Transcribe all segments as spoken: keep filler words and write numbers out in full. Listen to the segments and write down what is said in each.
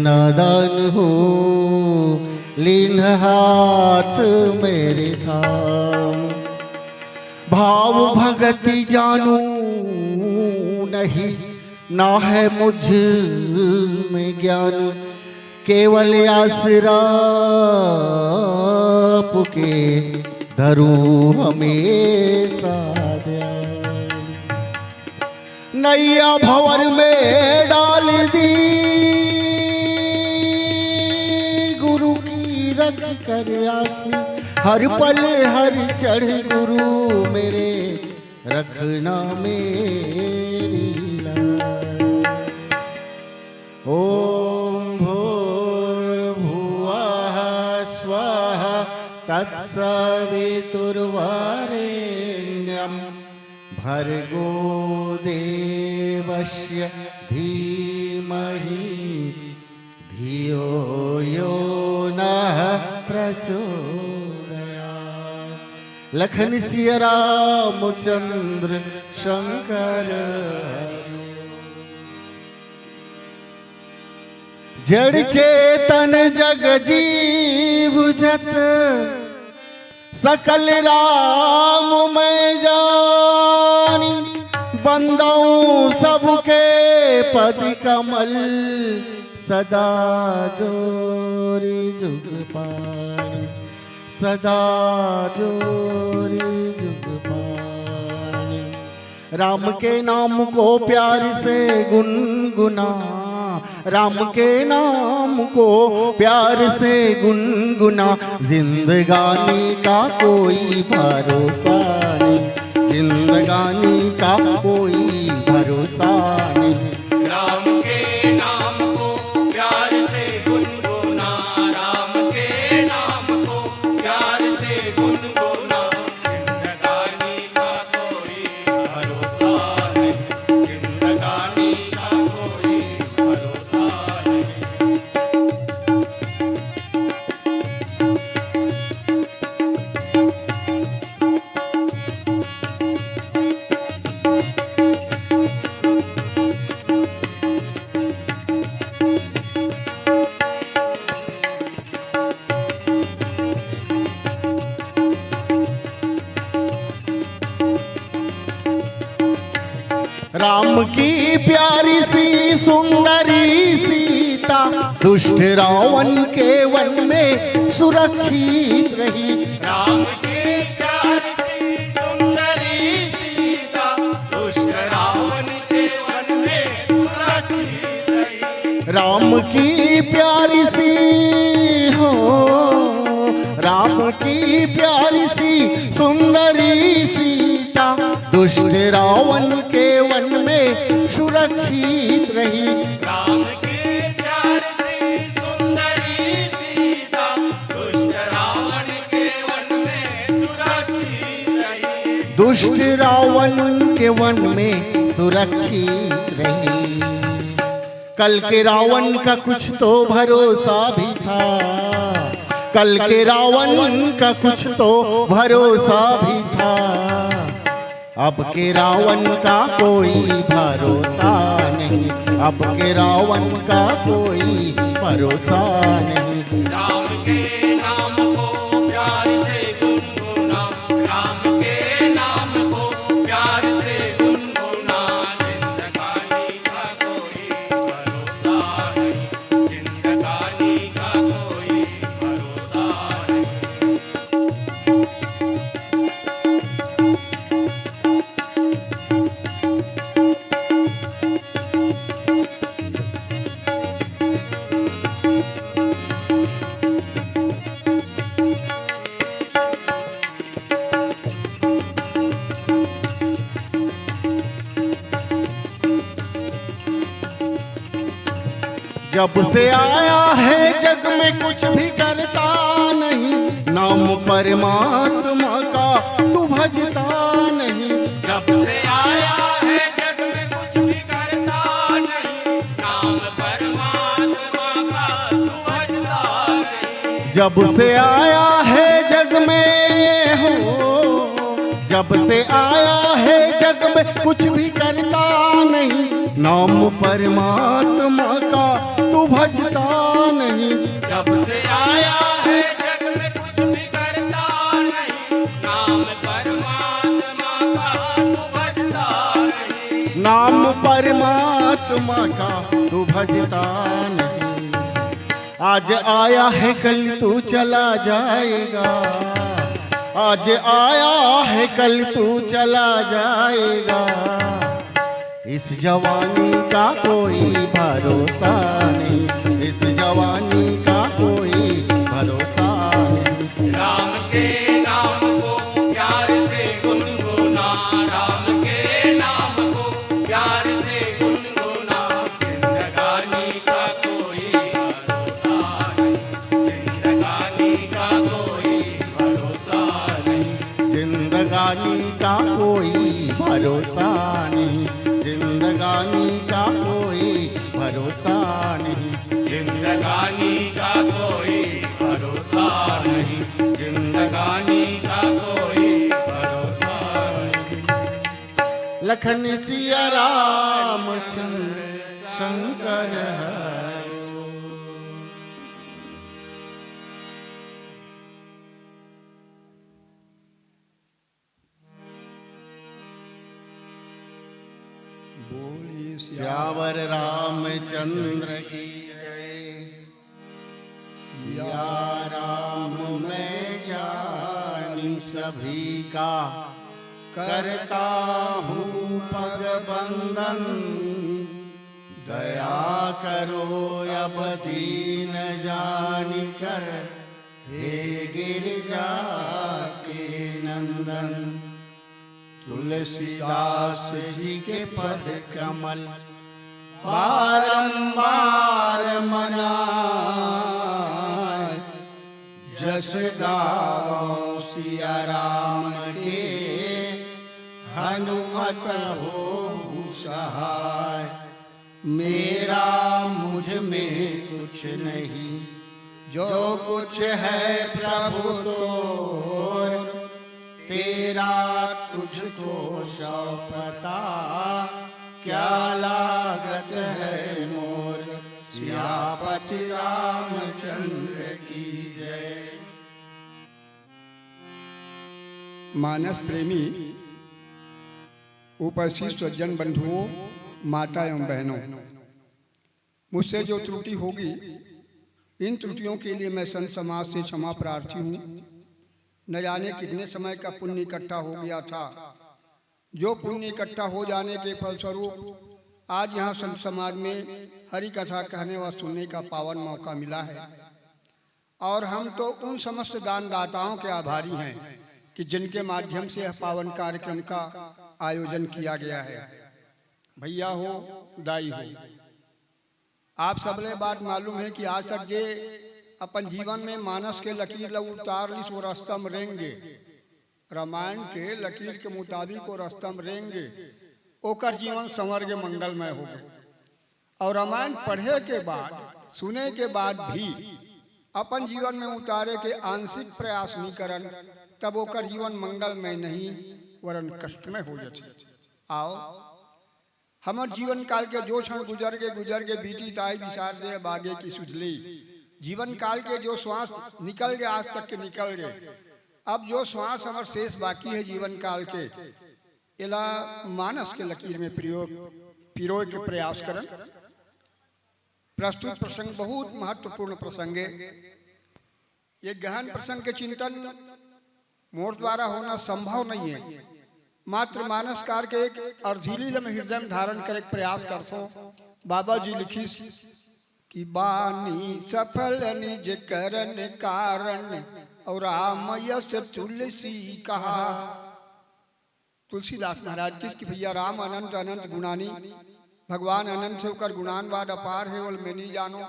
नादान हूँ, लीन हाथ मेरे थाम। भाव भगति जानू नहीं, ना है मुझ में ज्ञान। केवल आसरा आपके धरूं हमेशा ध्यान। नैया भंवर में डाल दी गुरु की रख कर आस, हर पल हर चढ़ गुरु मेरे रखना मेरी लाज। ॐ भूर्भुवः स्वः तत्सवितुर्वरेण्यं भर्गो देवस्य धीमहि धियो यो नः प्रचोदयात्। लखन सिया रामचंद्र शंकर हरि। जड़ चेतन जग जीव जत, सकल राम मैं जानी। बंदऊं सबके पद कमल, सदा जोरी जुग पानी। सदा जोरी जुग पानी। राम के नाम को प्यार से गुनगुना, राम के नाम को प्यार से गुनगुना। जिंदगानी का कोई भरोसा नहीं, जिंदगानी का कोई भरोसा नहीं। राम के नाम को प्यार से गुनगुना, राम के नाम को प्यार से गुनगुना। जिंदगानी का कोई भरोसा नहीं, जिंदगानी का कोई भरोसा नहीं। राम की प्यारी सी सुंदरी सीता दुष्ट रावण के वन में सुरक्षित रही। राम की प्यारी सी सुंदरी सीता दुष्ट रावण के वन में सुरक्षित रही। राम की प्यारी सी हो, राम की प्यारी सी सुंदरी सीता दुष्ट रावण के वन में सुरक्षित रही। राम के प्यार से सुंदरी सीता दुष्ट रावण के वन में सुरक्षित रही। दुष्ट रावण के वन में सुरक्षित रही। कल के रावण का कुछ तो भरोसा भी था, कल के रावण का कुछ तो भरोसा भी था। अब के रावण का कोई भरोसा नहीं, अब के रावण का कोई भरोसा नहीं। राम के नाम को प्यार से गुनगुना, राम के नाम को प्यार से गुनगुना। जिंदगानी का कोई भरोसा नहीं, जिंदगानी का कोई भरोसा नहीं। जब से आया है जग में कुछ भी करता नहीं, नाम परमात्मा का तू भजता नहीं। जब से आया है जग में कुछ भी करता नहीं, नाम परमात्मा का तू भजता नहीं। जब से आया है जग में हो, जब से आया है जग में कुछ भी करता नहीं, नाम परमात्मा का तू भजता नहीं। जब से आया है जग में कुछ भी करता नहीं, नाम परमात्मा का तू भजता नहीं। नाम परमात्मा का तू भजता नहीं। आज आया है कल तू चला जाएगा। आज आया है कल तू चला जाएगा। इस जवानी का कोई भरोसा नहीं। इस जवानी का कोई भरोसा नहीं। राम के नाम को प्यार से गुनगुना, राम के नाम को प्यार से गुनगुना। जिंदगानी का कोई भरोसा नहीं, जिंदगानी का कोई भरोसा नहीं। जिंदगानी का कोई भरोसा नहीं। जिंदगानी का कोई भरोसा नहीं। जिंदगानी का कोई भरोसा नहीं, जिंदगानी का कोई भरोसा नहीं। लखन सिया रामचंद्र शंकर हरि। बोलिए सियावर रामचंद्र की जय। सिया राम मैं जानी सभी का, करता हूँ पग बंदन। दया करो अब दीन जान कर, हे गिरजा के नंदन। तुलसीदास जी के पद कमल बारंबार मनाए। जस गावो सिया राम के, हनुमत हो सहाय। मेरा मुझ में कुछ नहीं, जो कुछ है प्रभु तोर। तेरा तुझको सौंपता, क्या लागत है मोर। सियापति रामचंद्र की जय। मानस प्रेमी, उपस्थित सज्जन बंधुओं, माता एवं बहनों, मुझसे जो त्रुटि होगी, इन त्रुटियों के लिए मैं संत समाज से क्षमा प्रार्थी हूँ। न जाने कितने समय का पुण्य इकट्ठा हो गया था। जो पुण्य इकट्ठा हो जाने के फलस्वरूप आज यहाँ संत समाज में हरि कथा कहने व सुनने का पावन मौका मिला है। और हम तो उन समस्त दानदाताओं के आभारी हैं कि जिनके माध्यम से यह पावन कार्यक्रम का आयोजन किया गया है। भैया हो, दाई हो, आप सबले बात मालूम है कि आज तक जे अपन जीवन में मानस के लकीर ल उतार लिस, वो रस्ता म रेंगे, रामायण के लकीर के मुताबिक वो रस्ता म रेंगे, ओकर जीवन संवर गे, मंगलमय हो गे। और रामायण पढ़े के बाद, सुने के बाद भी अपन जीवन में उतारे के आंशिक प्रयास नहीं करन, तब ओकर जीवन मंगलमय नहीं, वरन कष्टमय हो जाथे। आओ, हमर जीवन काल के जो क्षण गुजर गे, गुजर गे, बीती ताही बिसार दे, अब आगे की सुध ले। जीवन काल के जो श्वास निकल गे, आज तक के निकल गे, अब जो श्वास हमर शेष बाकी है जीवन काल के, एला मानस के लकीर में प्रयोग, पिरोए के प्रयास करन। प्रस्तुत प्रसंग बहुत महत्वपूर्ण प्रसंग है। ये गहन प्रसंग के चिंतन मोर द्वारा होना संभव नहीं है। मात्र मानस काल के एक अर्धीली ल मैं हृदय में धारण करे के प्रयास करथों। बाबा जी लिखिस कि बानी सफल निज करन कारण, और राम यश तुलसी कहा। तुलसीदास महाराज किस कि भैया राम अनंत अनंत गुणानी, भगवान अनंत है, ओकर गुणानुवाद अपार है, ओल मैं नहीं जानो।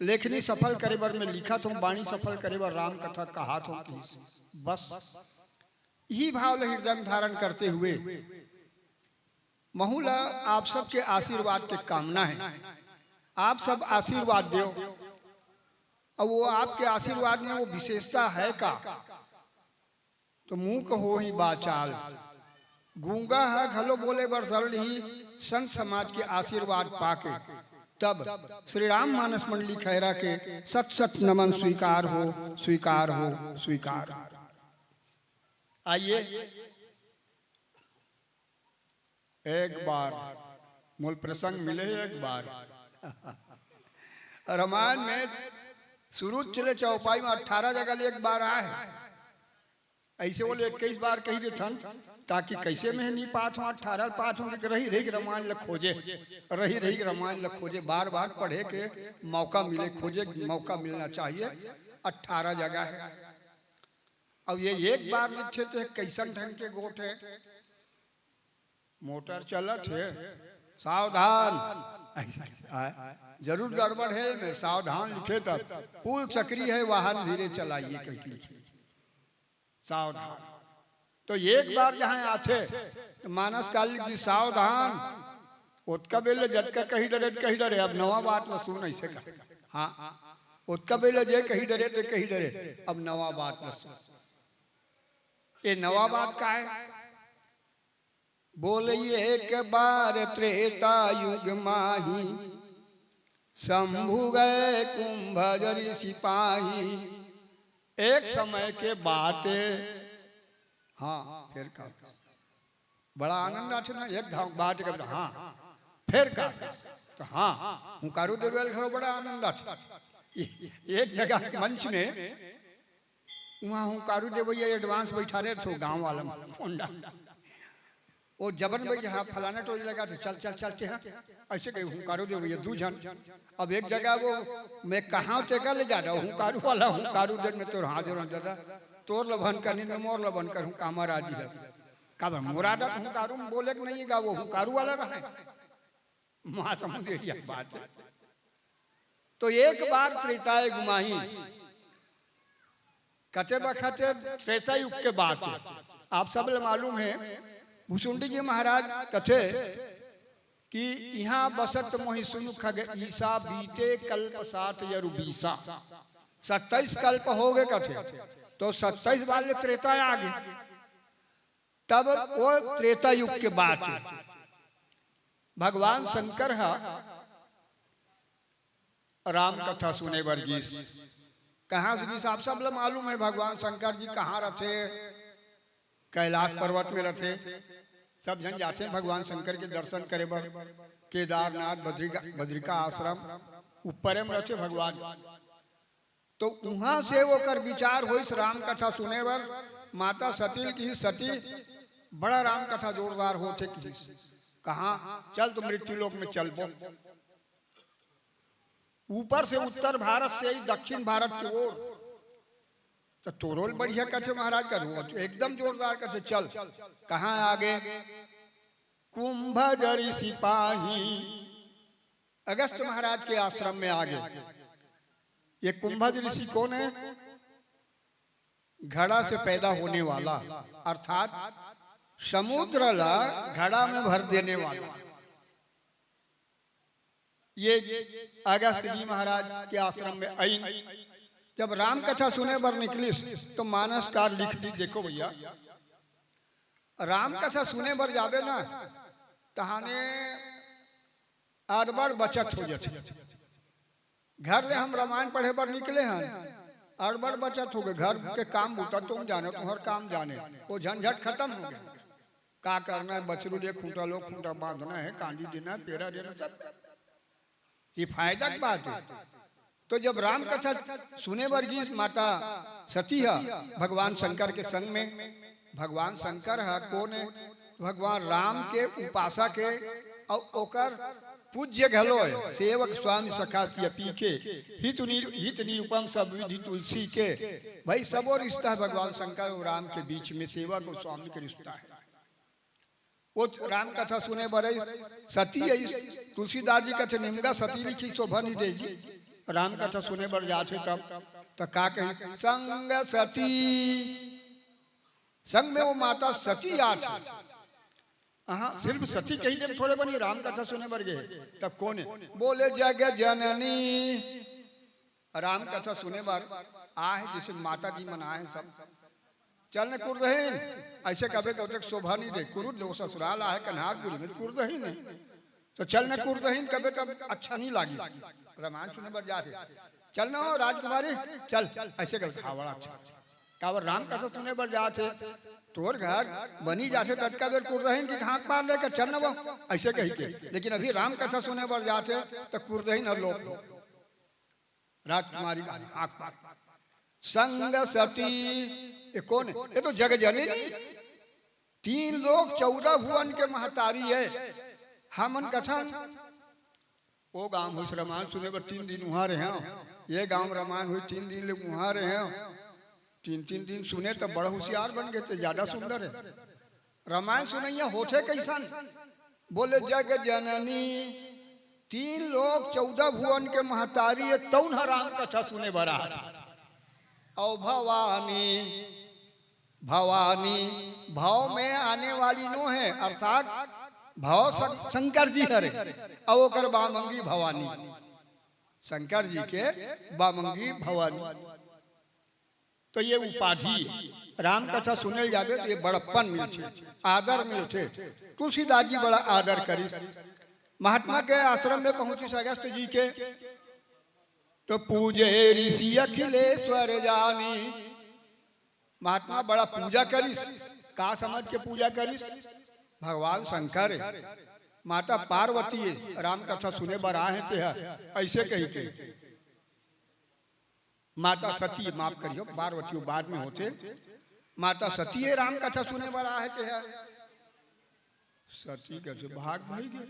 लेखनी सफल करे बर मैं लिखत हों, बाणी सफल करे बर राम कथा कहात हों किस। बस यही भाव ल हृदय में धारण करते हुए महू ल आप सबके आशीर्वाद के कामना है। आप सब आशीर्वाद देव। अब वो आपके आशीर्वाद में वो विशेषता है का? तो मूक होही बाचाल, गूंगा ह घलो बोले बर सरल ही संत समाज के आशीर्वाद पाके। तब श्री राम मानस मंडली खैरा के शत शत नमन स्वीकार हो, स्वीकार हो, स्वीकार हो। आइए, एक बार मूल प्रसंग मिले, एक बार। रामायण में शुरू से ले चौपाई में अठारह जगह ले एक बार आए हे। ऐसे बोले इक्कीस बार कही देथन, ताकि कैसे में नहीं पात हों, अठारह पात हों, कि रही रही के रामायण ल खोजे, रही रही के रामायण ल खोजे, बार बार पढ़े के मौका मिले, खोजे के मौका मिलना चाहिए। अठारह जगह हे। अब ये एक बार लिखे थे, कैसन ढंग के गोठ हे। मोटर चलत हे, सावधान। ऐसा, आ, जरूर गड़बड़ हे, में सावधान लिखे तब। पुल चक्री है, वाहन धीरे चलाइए, कहिके लिखे। सावधान। तो एक बार जहाँ आथे, तो मानस काल लिख दी, सावधान। ओतका बेले जतका कही डरे, कही डरे, अब नवा बात ल सुन, ऐसे का। हाँ, ओतका बेले जे कही डरे, ते कही डरे, अब नवा बात ल सुन। ये नवा बात का हे? बोले एक बार त्रेता युग माही, शंभु गए कुंभज ऋषि पाही। एक समय के बात हे। हाँ, फिर का? बड़ा आनंद आथे ना, एक धाम बात कर, हाँ, फिर का? तो हाँ, हुंकारू देवे ल घलो बड़ा आनंद आथे। ए-, एक जगह मंच में वहाँ हुंकारू देवैया advance बैठा रहे थे गाँव वाला में, होंडा। वो जबरन बैठ, हाँ, फलाना टोली लगा, तो चल, चल, चलते हैं। ऐसे कही हुंकारू देवैया, दू झन। अब एक जगह वो, मैं कहाँ तेकर ले जा रहा हूँ, हुंकारू वाला, हुंकारू दे में तोर हाथ जोड़न दादा, तोर लभन कर नहीं, मैं मोर लभन कर हूँ, कामा राजी है। काबर मोर आदत हुंकारू में बोले के नहीं गा, वो हुंकारू वाला रहे। महासमुंद area के बात हे। तो एक बार त्रेता युग माही, कते बखत त्रेता युग के बात हे। आप सब ल मालूम हे, भुसुंडी जी महाराज कथे कि इहाँ बसत मोहि सुनु खग ईसा, बीते कल्प सात यरु बीसा। सत्ताईस कल्प हो गए कथे, तो सत्ताईस बार ले त्रेता आ गे। तब वो त्रेता युग के बात हे। भगवान शंकर ह राम कथा सुने बर गिस। कहाँ से गिस? आप सब ल मालूम हे, भगवान शंकर जी कहाँ रथे? कैलाश पर्वत में रथे। सब झन जाथे भगवान शंकर के दर्शन करे बर। केदारनाथ, बद्रिका, बद्रिका आश्रम, ऊपरे में रथे भगवान। तो उहाँ से ओकर विचार होइस राम कथा सुने बर। माता सती ल किहिस, "सती, बड़ा राम कथा जोरदार होथे," किहिस। कहाँ? "चल तो मृत्यु लोक में चलबो।" ऊपर से उत्तर भारत से ही दक्षिण भारत के ओर। तो तोरो ल बढ़िया कथे महाराज का, वो तो एकदम जोरदार कथे। चल, कहाँ आ गे? कुंभज ऋषि पाही, अगस्त महाराज के आश्रम में आ गे। ये कुंभज ऋषि कौन हे? घड़ा से पैदा होने वाला, अर्थात समुद्र ला घड़ा में भर देने वाला। ये अगस्त जी महाराज के आश्रम में आइन। जब राम कथा सुने बर निकलिस, तो मानसकार लिख दी, देखो भैया, राम कथा सुने बर जाबे ना, तहाने अड़बड़ बचत हो जाथे। घर ले हम रामायण पढ़े बर निकले हन, अड़बड़ बचत हो गे, घर के काम बूता तुम जाने, तुम्हर काम जाने, वो झंझट खतम हो गे। का करना हे, बछरू ले खूंटा लो, खूंटा बांधना हे, कांदी देना हे, पेरा देना, सब। ये फायदा के बात हे। तो जब राम कथा सुने बर गिस माता सती ह भगवान शंकर के संग में, भगवान शंकर ह कोन हे? भगवान राम के उपासक हे अउ ओकर पूज्य घलो हे। सेवक स्वामी सखा सिय पी के, हित नि-, हित निरुपम सब विधि तुलसी के। भाई, सबो रिश्ता हे भगवान शंकर अउ राम के बीच में, सेवक अउ स्वामी के रिश्ता हे। वो राम कथा सुने बर आइस, सती आइस, तुलसीदास जी कथे, "निमगा सती लिखी शोभा नहीं दे जी।" राम कथा सुने बर जाथे तब, त का कही? "संग सती।" संग में वो माता सती आथे। हाँ, सिर्फ सती कही दे, थोड़े बनी राम कथा सुने बर गे। तब कोन हे? बोले, "जग जननी।" राम कथा सुने बर आहे, जइसे माता जी मन आहे सब। "चल न कुरदहिन," अइसे कबे तो तक शोभा नहीं दे। कुरुद लो ससुराल आहे कन्हारपुरी में, कुरदहिन हे। तो चल न कुरदहिन कबे तब अच्छा नहीं लागिस। रामायण सुने बर जाथे, चल न हो राजकुमारी, चल। ऐसे कर, हाँ, बड़ा अच्छा। काबर राम कथा सुने बर जाथे, तोर घर बनी जाथे ततका बेर कुरदहिन की हाँक मार लेकर चल न वो, ऐसे कही के। लेकिन अभी राम कथा सुने बर जाथे तो कुरदहिन हर लोप हो। राजकुमारी का हाँक मार। संग सती, ये कौन है? ये तो जग जननी, तीन लोक चौदह भुवन के महतारी है। हमन कथन, ओ गांव होइस रामायण सुने बर तीन दिन उहाँ रहे हो, ये गांव रामायण होइस तीन दिन ले उहाँ रहे हो। तीन तीन दिन सुने तो बड़ा होशियार बन गए थे, ज्यादा सुंदर है। रामायण सुनैया होथे कैसन? बोले, जग जननी, तीन लोक चौदह भुवन के महतारी है, तौन ह राम कथा सुने बर आथे। और भवानी, भवानी भव में आने वाली नो है, अर्थात भव शं-, शंकर जी हरे, और ओकर बामंगी भवानी, शंकर जी के बामंगी भवानी। तो ये उपाधि है। राम कथा सुने जाबे तो ये बड़प्पन मिलथे, आदर मिलथे। तुलसीदास जी बड़ा आदर करिस। महात्मा के आश्रम में पहुंचिस अगस्त जी के, तो पूजे ऋषि अखिलेश्वर जानी। महात्मा बड़ा पूजा करिस। का समझ के पूजा करिस? भगवान शंकर है, माता पार्वती है, राम कथा सुने बर आए हैं ते ह, ऐसे कही के। माता सती, माफ करियो, पार्वती बाद में होथे। माता सती है, राम कथा सुने बर आए हैं ते ह। सती कथे, भाग भाई गे,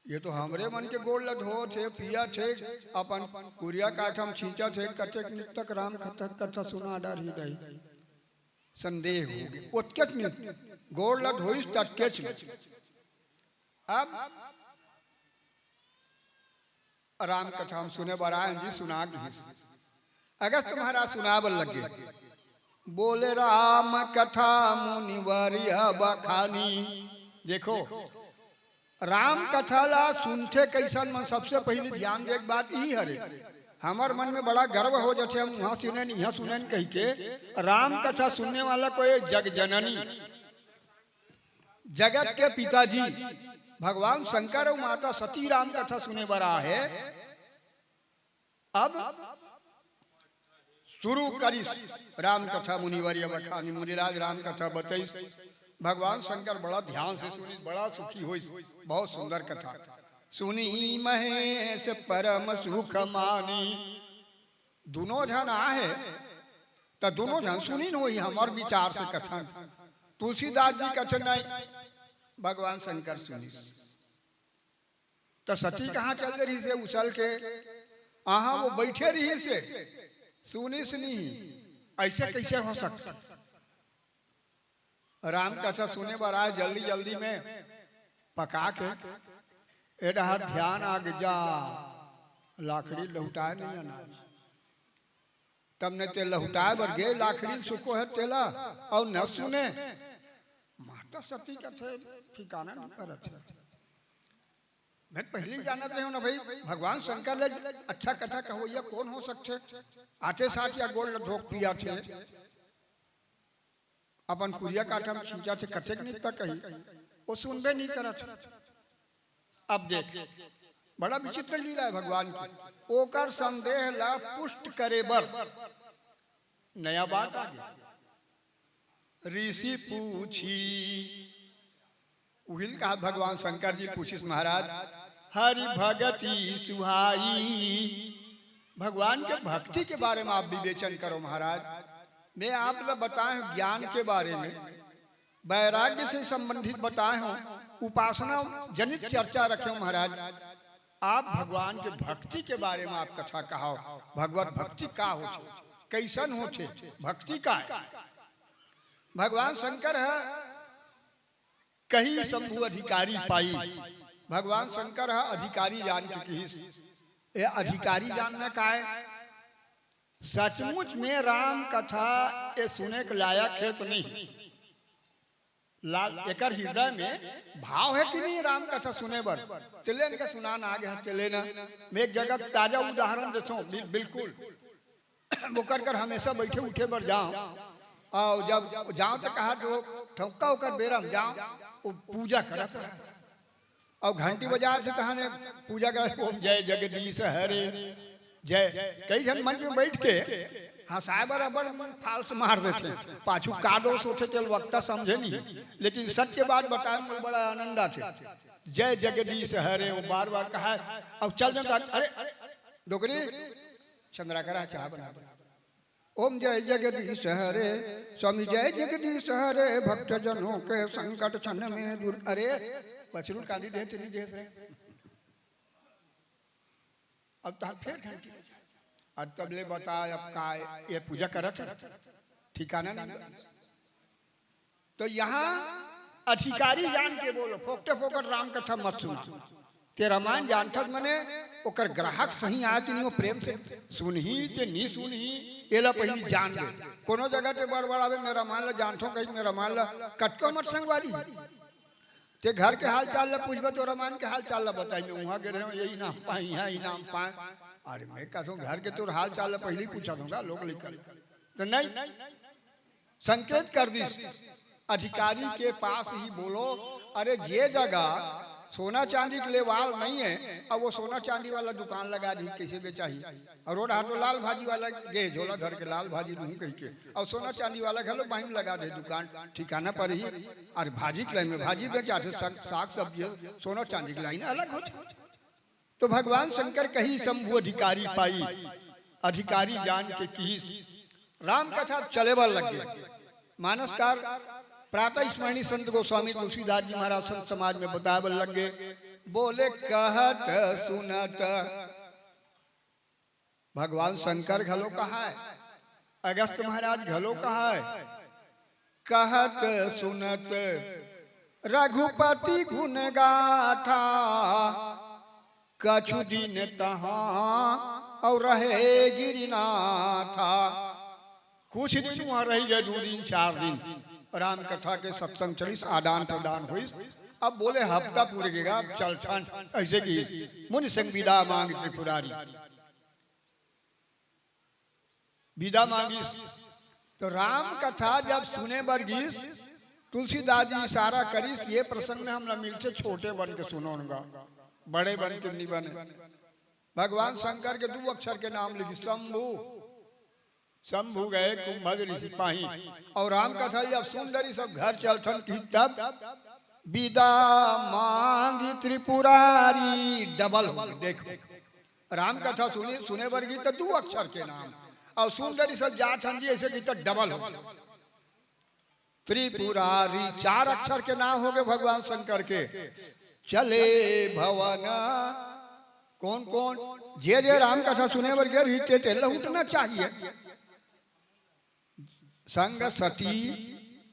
ये तो हमरे मन के गोड़ ल धोथे, पियथे, अपन कुरिया काठम छींचथे, कतेक निक तक राम कथा, कथा सुना डारही दाई। संदेह हो गए, ओतकेच निक गोड़ ल धोइस ततकेच निक। अब राम कथा हम सुने बर आए हैं जी, सुना कहिस। अगस्त महाराज सुनाय बर लग गे। बोले, राम कथा मुनिवर बखानी। देखो, राम कथा ला सुनथे कइसन मन, सबसे पहिली ध्यान दे के बात ई हरे। हमर मन में बड़ा गर्व हो जाथे, हम उहाँ सुनेन, इहाँ सुनेन कहिके। राम कथा सुनने वाला कोई जग जननी, जगत के पिताजी भगवान शंकर अउ माता सती राम कथा सुने बर आहे। अब शुरू करिस राम कथा मुनिवर बखानी, मुनिराज राम कथा बतइस। भगवान शंकर बड़ा ध्यान से सुनिस, बड़ा सुखी होइस। बहुत सुंदर कथा। सुनी महेश परम सुख मानी। दुनों झन आहे, त दुनों झन सुनिन होही हमर विचार से कथन। तुलसीदास जी कथन नहीं, भगवान शंकर सुनिस। त सती कहाँ चल दे रहिस हे उछल के? आहा, वो बइठे रहिस हे, सुनिस नहीं। ऐसे कैसे हो सकता? राम कथा सुने बर आए जल्दी जल्दी में पका के, ए डहर ध्यान आगे जा, लाकड़ी लहुटाए नहीं अनाज। तब ने ते लहुटाए बर गे लाकड़ी सुको है तेला, अउ न सुने। माता सती कथे ठिकाना नहीं करत है। मैं पहले ही जानत रहे हूँ ना भाई, भगवान शंकर ले अच्छा कथा कहोइया कौन हो सकथे? आते साथ या गोड़ ल धोक पियाथे। अपन कुरिया काठम छींचाथे, कतेक निक तक कही, वो सुनबे नहीं करत। अब देख, बड़ा विचित्र लीला है भगवान की। ओकर संदेह ला पुष्ट करे बर नया बात आ गया। ऋषि पूछी, उहिल कहा भगवान शंकर जी पूछिस महाराज, हरि भगति सुहाई, भगवान के भक्ति के बारे में आप विवेचन करो महाराज। मैं आप ला बताए हूँ ज्ञान के बारे में, वैराग्य से संबंधित बताए हूँ, उपासना जनित चर्चा रखे हूँ महाराज। आप भगवान के भक्ति के बारे में आप कथा कहाओ, भगवत भक्ति का होथे, कैसन होथे, भक्ति का है? भगवान शंकर है, कही शंभु अधिकारी पाई। भगवान शंकर ह अधिकारी जान के किहिस। ए अधिकारी जानना काय? सचमुच में राम कथा ए सुने के लायक हे तो नहीं? लाल एकर हृदय में भाव है कि नहीं राम कथा सुने बर? तेलेन के सुनान आ गया, तेलेन। मैं एक जगह ताजा उदाहरण देथों, बिल-, बिल्कुल। ओकर कर हमेशा बैठे उठे बर जाओ, और जब जाओ तो कहा जो ठौका ओकर बेरा में जाओ, वो पूजा करत रहे। अउ घंटी बजाथे तहाने पूजा कर, "ओम जय जगदीश हरे जय।" कई झन मंच में बैठ के हंसाए बर अब्बड़ फाल्स मार देथे, पाछू का दोष होथे तेला वक्ता समझे नहीं, लेकिन सच के बात बताए में बड़ा आनंद आथे। "जय जगदीश हरे" वो बार बार कहा, अउ चल देथे, "अरे डोकरी, चंद्राकर चाह बना दे।" "ओम जय जगदीश हरे, स्वामी जय जगदीश हरे, भक्तजनों के संकट क्षण में दूर।" अरे, बछरू कांदी देहे तेनी देश रे। अब तहार फेर घंटी बजा। अब तब ले बता, अब का ये पूजा करत है? ठिकाना नहीं बा। तो यहाँ अधिकारी जान के बोलो, फोकटे फोकट राम कथा मत सुना। ते रामायण जानथस मने ओकर ग्राहक सही आय कि नहीं, वो प्रेम से सुनही ते नहीं सुनही, एला पहिली जान ले। कोनो जगह ते बड़बड़ावे, "मैं रामायण ला जानथों," कही, "मैं रामायण ला," कतको मत संगवारी। ते घर के हाल चाल ला पूछबे तो रामायण के हाल चाल ला बताई, "मैं उहाँ गे रहेंव, यही नाम पाए, यहाँ ही नाम पाए।" अरे मैं कहूँ घर के तोर हाल चाल ला पहिली पूछत होगा लोग लेकर। तो नहीं, संकेत कर दिस, अधिकारी के पास ही बोलो, अरे जे जगह सोना चांदी के लेवाल नहीं है, अब वो सोना चांदी वाला दुकान लगा दी, कैसे बेचाही? और रोड हाथ लाल भाजी वाला गे झोला धर के लाल भाजी लूहूं कह के, और सोना चांदी वाला घलो बाहिम लगा दे दुकान, ठिकाना पर ही। और भाजी के लाइन में भाजी बेचाथे, साग, साग सब्जी, सोना चांदी के लाइन अलग होथे। तो भगवान शंकर कही शंभु अधिकारी पाई, अधिकारी जान के किहिस। राम कथा चले बर लग गे। मानसकार प्रातः स्मरणी संत गोस्वामी तुलसीदास जी महाराज संत समाज में बताए बर लग गे। बोले कहत सुनत भगवान शंकर घलो कहाय, अगस्त महाराज घलो कहाय, कहत सुनत रघुपति गुण गाथा, कछु दिन तहाँ और रहे गिरिनाथा। कुछ दिन वहाँ रह गए, दो दिन, चार दिन, राम कथा के सत्संग चलिस, आदान प्रदान होइस। अब बोले हफ्ता पूर गेगा, अब चलथन, ऐसे कि मुनि संग विदा मांग त्रिपुरारी। विदा मांगिस। तो राम कथा जब सुने बर गिस, तुलसीदास जी इशारा करिस, "ये प्रसंग में हमला मिलथे, छोटे बन के सुनोन गा, बड़े बन के नहीं बने।" भगवान शंकर के दू अक्षर के नाम लिखिस, शंभु। शंभु गए कुंभज ऋषि पाही। और राम कथा जब सुन डरिस, सब घर चलथन कि तब विदा मांगी त्रिपुरारी, डबल हो गए। देखो, राम कथा सुनी, सुने बर गिस त दू अक्षर के नाम, और सुन डरिस सब जात हन जी, ऐसे गिस त डबल हो गए। त्रिपुरारी चार अक्षर के नाम हो गए भगवान शंकर के। चले भवन, कौन कौन? जे जे राम कथा सुने बर गे रही, ते ते लहुटना चाहिए। संग सती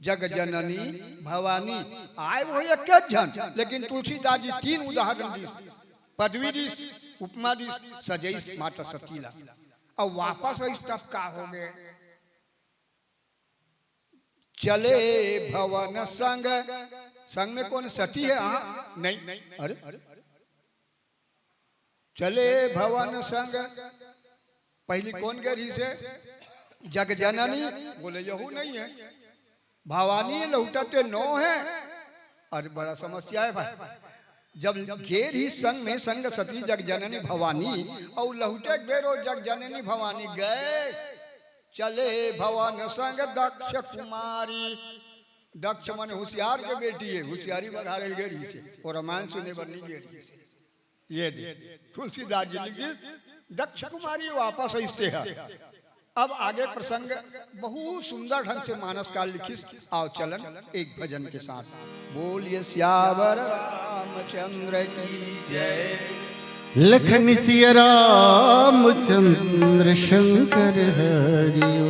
जग जननी भवानी, आय वो एक झन, लेकिन तुलसीदास जी तीन उदाहरण दिस, पदवी दिस, उपमा दिस, सजइस माता सती ला। अब वापस आइस तब का हो गए? चले भवन संग, संग में कौन सती है? हाँ, नहीं। अरे, चले भवन संग, पहली कौन गे रहिसे? जग जननी, बोले यहू नहीं है। भवानी लहुटते नौ है। अरे बड़ा समस्या है भाई, जब गे रही संग में संग सती जग जननी भवानी, और लहुटे बेरो जग जननी भवानी गए, चले भवन संग दक्ष कुमारी। दक्ष मन होशियार के बेटी है, होशियारी बढ़ा रही गे रहिसे, वो रामायण सुने बर नहीं गे रहिसे। ये दे, तुलसीदास जी लिख दिस, दक्ष कुमारी वापस आइस ते ह। अब आगे प्रसंग बहुत सुंदर ढंग से मानसकार लिखिस। आओ चलन एक भजन के साथ। बोलिए सियावर रामचंद्र की जय। लखन सिया रामचंद्र शंकर हरिओ।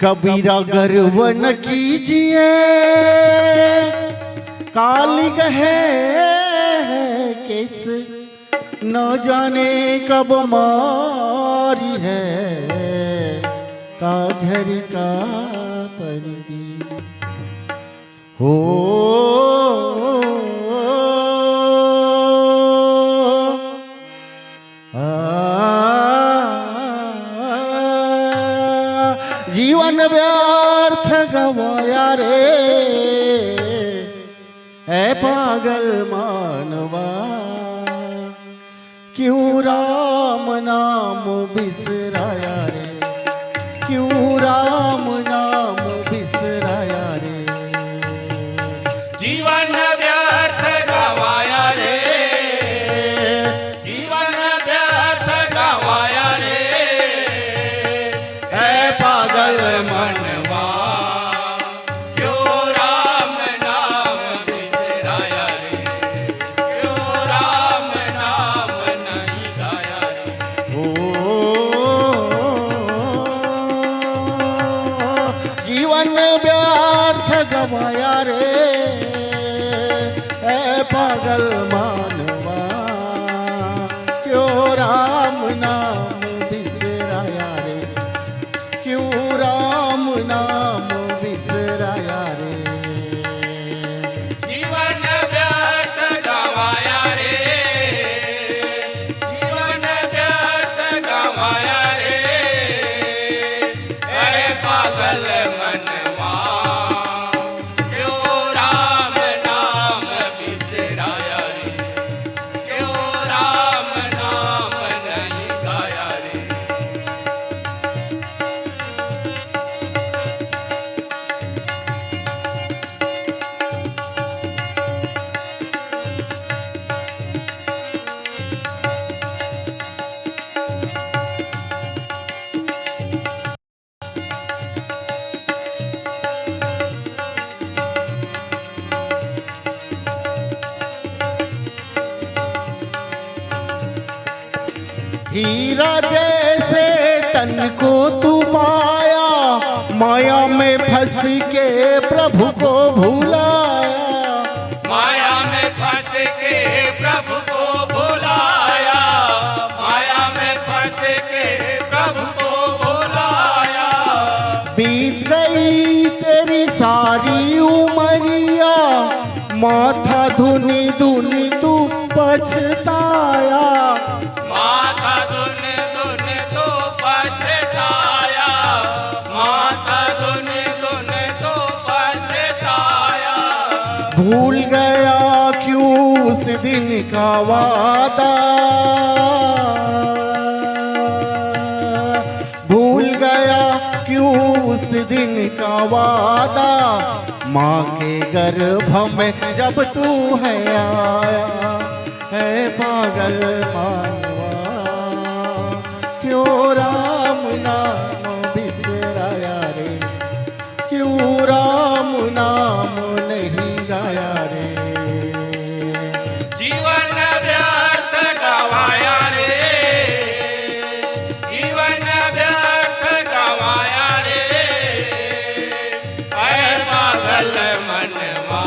कबीरा गर्व न कीजिए, काली गहे केस, न जाने कब मारी है, का घर का परदी। हो, आ, जीवन व्यर्थ गवाया रे। ऐ पागल मानवा, क्यों राम नाम बिसराया रे, क्यों राम नाम बिसराया रे। जीवन व्यर्थ गवाया रे, जीवन व्यर्थ गवाया रे, ऐ पागल मनवा, क्यों राम नाम बिसराया रे, क्यों राम नाम नहीं गाया रे। ओ, जीवन व्यर्थ गवाया रे, ऐ पागल मानवा, क्यों राम नाम बिसराया रे, क्यों राम नाम बिसराया रे। जीवन व्यर्थ गवाया रे, जीवन व्यर्थ गवाया रे, ऐ पागल मनवा, क्यों राम नाम बिसराया रे, क्यों राम नाम नहीं गाया रे। हीरा जैसे तन को तू पाया, माया में फंस के प्रभु को भुलाया। माया में फंस के प्रभु को भुलाया, माया में फंस के प्रभु को भुलाया। बीत गई तेरी सारी उमरिया, माथा धुनी धुनी तू पछताया। माथा धुन धुन तो पछताया, माथा धुन धुन तो पछताया। भूल गया क्यों उस दिन का वादा, भूल गया क्यों उस दिन का वादा, माँ के गर्भ में जब तू है आया। है पागल मानवा, क्यों राम नाम बिसराया रे, क्यों राम नाम नहीं गाया रे। जीवन व्यर्थ गवाया रे, जीवन व्यर्थ गवाया रे, ऐ पागल मनवा,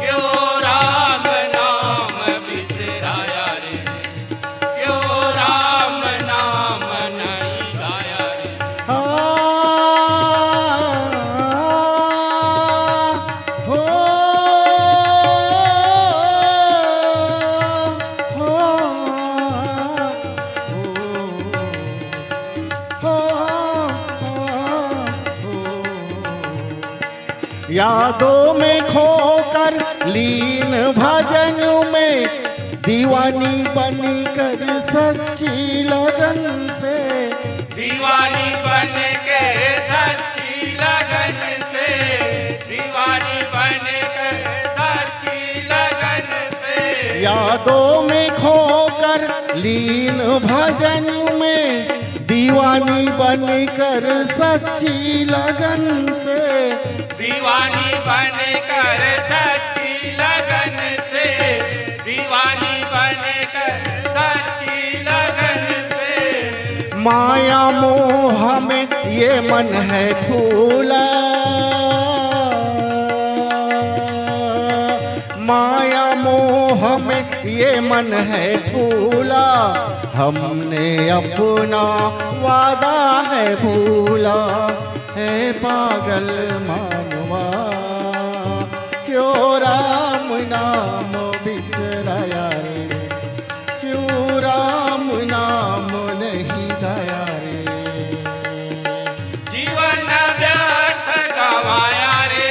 क्यों राम नाम बिसराया रे, क्यों राम नाम नहीं गाया रे। हाँ, हो, हो, हो। यादों में खोकर लीन भजन में, दीवानी बनकर सच्ची लगन से। दीवानी बनकर सच्ची लगन से, दीवानी बनकर सच्ची लगन से। यादों में खोकर लीन भजन में, दीवानी बनकर सच्ची लगन से। दीवानी बनकर सच्ची लगन से, दीवानी बनकर सच्ची लगन से। माया मोह में ये मन है फूला, माया मोह में ये मन है फूला, हमने अपना वादा है भूला। हे पागल मानवा, क्यों राम नाम बिसराया रे, क्यों राम नाम नहीं गाया रे। जीवन व्यर्थ गवाया रे,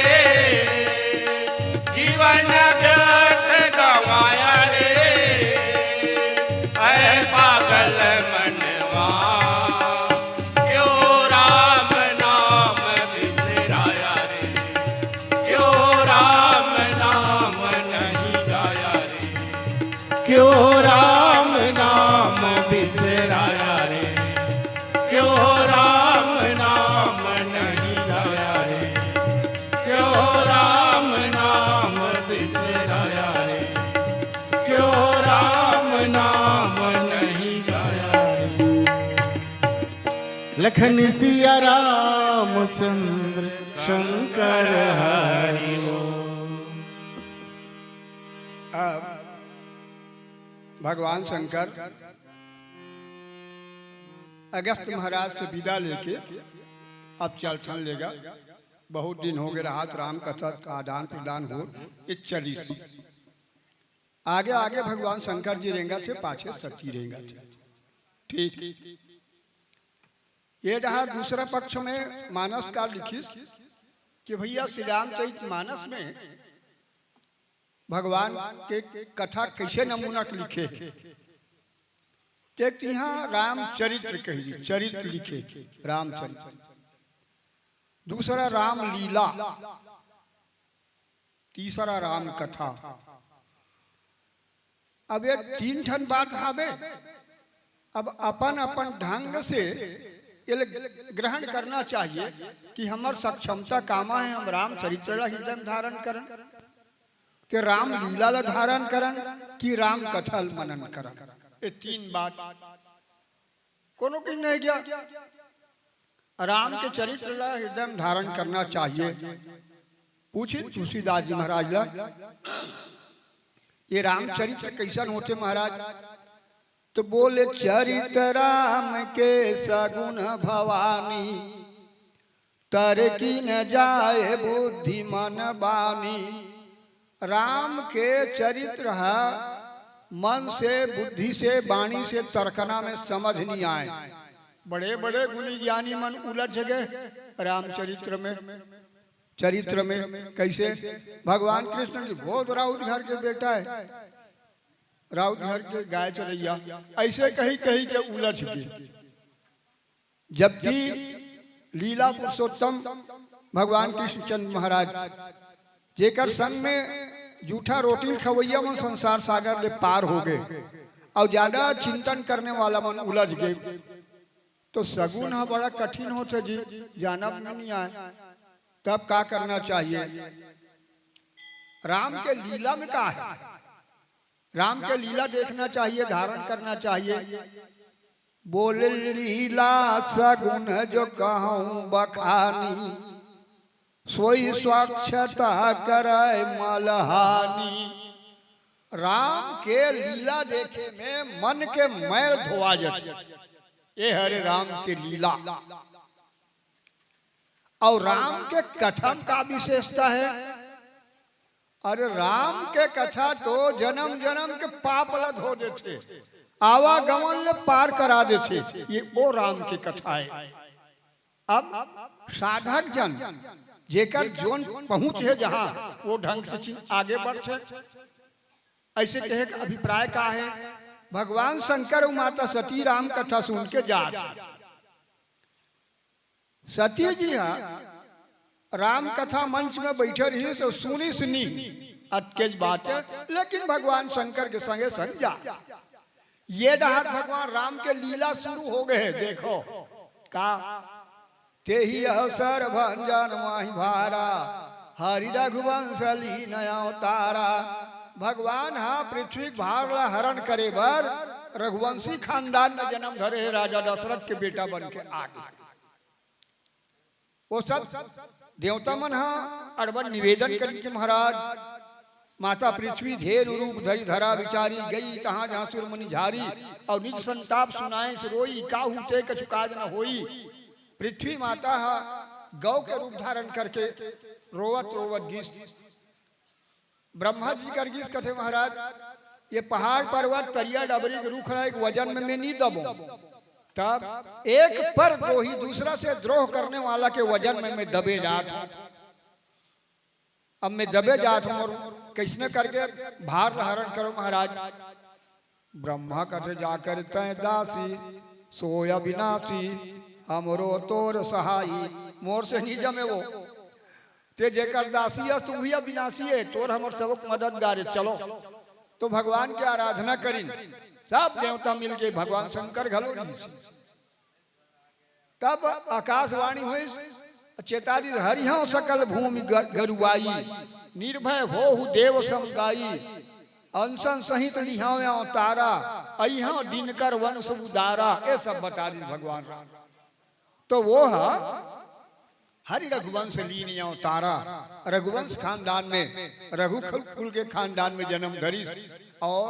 क्यों राम नाम बिसराया रे, क्यों राम नाम नहीं लाया रे, क्यों राम नाम बिसराया रे, क्यों राम नाम नहीं लाया रे। लखन सिया रामचंद्र शंकर हरि ओम। अब भगवान शंकर अगस्त महाराज से विदा लेके अब चलथन लेगा। बहुत दिन हो गए रहत राम कथा आदान प्रदान हो, ये चलिस। आगे आगे भगवान शंकर जी रेंगथे, पाछे सती रेंगथे। ठीक, ये डहार दूसरा पक्ष में मानस का लिखिस कि भैया श्री रामचरित मानस में भगवान के कथा कैसे नमूना के लिखे हे। एक तो यहाँ रामचरित्र कही, चरित्र लिखे, रामचरित्र। दूसरा रामलीला, तीसरा राम कथा। अब ये तीन ठन बात हावे। अब अपन अपन ढंग से ये ग्रहण करना चाहिए कि हमर सक्षमता कामा है, हम रामचरित्र ला हृदय में धारण करन, कि रामलीला ला धारण करन, कि राम कथा ला मनन करन। ये तीन बात कोनो की नहीं गया। राम के चरित्र ला हृदय में धारण करना चाहिए। पूछिन तुलसीदास जी महाराज ला, ये रामचरित्र कैसन होथे महाराज? तो बोले, चरित राम के सगुन भवानी, तरकी न जाए बुद्धि मन बानी। राम के चरित्र ह मन से, बुद्धि से, बाणी से तरकना में समझ नहीं आए। बड़े बड़े गुणी ज्ञानी मन उलझ गए रामचरित्र में, चरित्र में। कैसे? भगवान कृष्ण जी बहुत राउत घर के बेटा है, राउत घर के गाय चरैया, ऐसे कही कही के उलझ गए। जबकि लीला पुरुषोत्तम भगवान कृष्णचंद्र महाराज, जेकर संग में जूठा रोटी खवैया मन संसार सागर ले पार हो गए और ज्यादा चिंतन करने वाला मन उलझ गए, तो सगुन ह बड़ा कठिन होथे जी, जानब में नहीं आए। तब का करना चाहिए? राम के लीला में का है? राम के लीला देखना चाहिए, धारण करना चाहिए। बोले, लीला सगुन जो कहूँ बखानी, सोई स्वच्छता करे मलहानी। राम के लीला देखे में मन के मैल धोआ जाथे। ये हरे राम के लीला। और राम के कथा में का विशेषता है? अरे, राम के कथा तो जन्म जन्म के पाप ला धो देथे, आवागमन ले पार करा देथे। ये ओ राम के कथा है। अब साधक जन जेकर जोन पहुंच है जहां, वो ढंग से चीज आगे बढ़थे। ऐसे कहे का अभिप्राय का है? भगवान शंकर और माता सती राम कथा सुन के जात हे। सती जी हा राम कथा मंच में बैठे रही तो सुनिस नी, अतकेच बात है, लेकिन भगवान शंकर के संगे संग जात हे। ये डहार भगवान राम के लीला शुरू हो गए हे। देखो का, तेहि अवसर भंजन माहि भारा, हरि रघुवंश लीन अवतारा। भगवान हा पृथ्वी के भार ला हरण करे बर रघुवंशी खानदान में जन्म धरे हे, राजा दशरथ के बेटा बन के आ गए। वो सब देवता मन हा अड़बड़ निवेदन करिन के महाराज, माता पृथ्वी धेनु रूप धरि धरा बिचारी, गई तहाँ जहाँ सुर मुनि झारी। और निज संताप सुनाए से रोई, काहू ते कछु काज न होई। पृथ्वी माता हा गौ के रूप धारण करके रोवत रोवत गीस। ब्रह्मा जी कर गीस कथे महाराज, ये पहाड़ पर्वत तरिया डबरी के रूख ला एक वजन में मैं नहीं दबो, तब एक पर द्रोही दूसरा से द्रोह करने वाला के वजन में मैं दबे जात हूँ। अब मैं दबे जात हूँ और कैसने करके भार ला हरण करो महाराज। ब्रह्मा कथे जाकर तैं दासी, सोय अविनाशी, हमरो तोर सहाई। मोर से नहीं जमे वो, ते जेकर दासी है तू भी अविनाशी है, तोर हमर सबक मददगार है। चलो, तो भगवान के आराधना करिन, सब देवता मिलके, भगवान शंकर घलो रिहिस। तब आकाशवाणी होइस, चेता दिस, "हरिहंव सकल भूमि ग-, गरुआई, निर्भय होहु देव समुदाई, अंसन सहित लिहंव अवतारा, अइहंव दिनकर वंश उदारा।" ये सब बता दिस भगवान राम। तो वो ह हरि रघुवंश लीन अवतारा, रघुवंश खानदान में, रघु कुल के खानदान में जन्म धरिस। और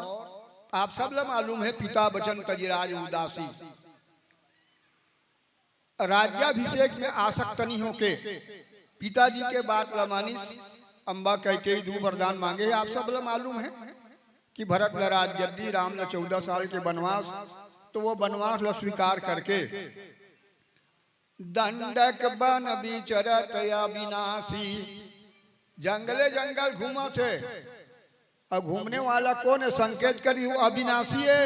आप सब ला मालूम है, पिता बचन तजि राज उदासी, राज्याभिषेक में आसक्त नहीं होके पिताजी के बात ला मानिस। अम्बा कैकेयी दू वरदान मांगे हे, आप सब ला मालूम है कि भरत ला राजगद्दी, राम ला चौदह साल के वनवास, तो वो वनवास ला स्वीकार करके दंडक बन विचरत अविनाशी, जंगले जंगल घूमत हे। अब घूमने वाला कौन है? संकेत करी, वो अविनाशी है,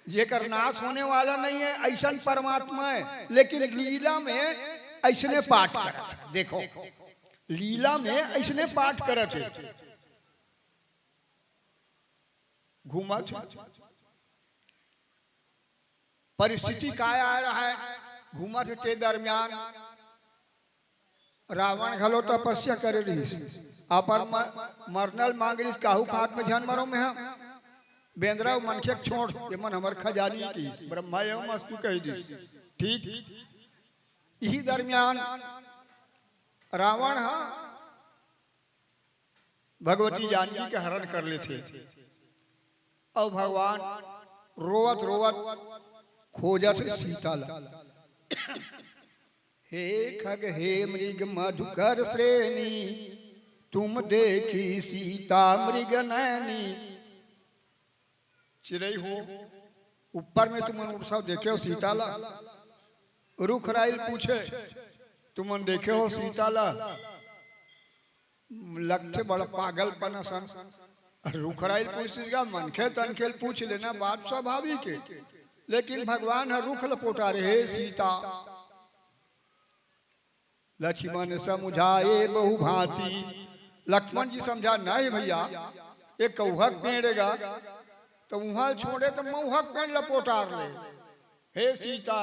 जेकर नाश होने वाला नहीं है, ऐसन परमात्मा है। लेकिन लीला में ऐसने पाठ करत हे। देखो, लीला में ऐसने पाठ करत हे, घूमत हे। परिस्थिति काय आय रहय, घूमत हे, ते दरमियान रावण घलो तपस्या करे रहिस। अपन म-, मरना ल मांग रहिस, काहू के हाथ में झन मरंव मेंहा। बेंदरा अउ मनखे के छोड़, ये मन हमर खजानी कहिस, ब्रह्मा एवं अस्तु कहि दिस। ठीक इही दरमियान रावण ह भगवती जानकी के हरण कर लेथे। अउ भगवान रोवत रोवत खोजत हे सीता ला। "हे खग हे मृग मधुकर श्रेणी, तुम देखी सीता मृग नैनी।" चिरई हो, ऊपर में तुमन उड़सव, देखे हो सीता ला? रुख राई ल पूछे, "तुमन देखे हो सीता ला?" लगथे बड़ पागलपन असन। रुख राई ल पूछ सीता, मनखे तनखे ल पूछ लेना, बात स्वाभाविक हे। लेकिन भगवान ह रुख ल पोटारे, "हे सीता।" लक्ष्मण समुझाए बहु भांति। लक्ष्मण जी समझा, "नहीं भैया, ये कउहा के पेड़ हे गा, त उहां ल छोड़े त मउहा के पेड़ ल पोटार ले। हे सीता,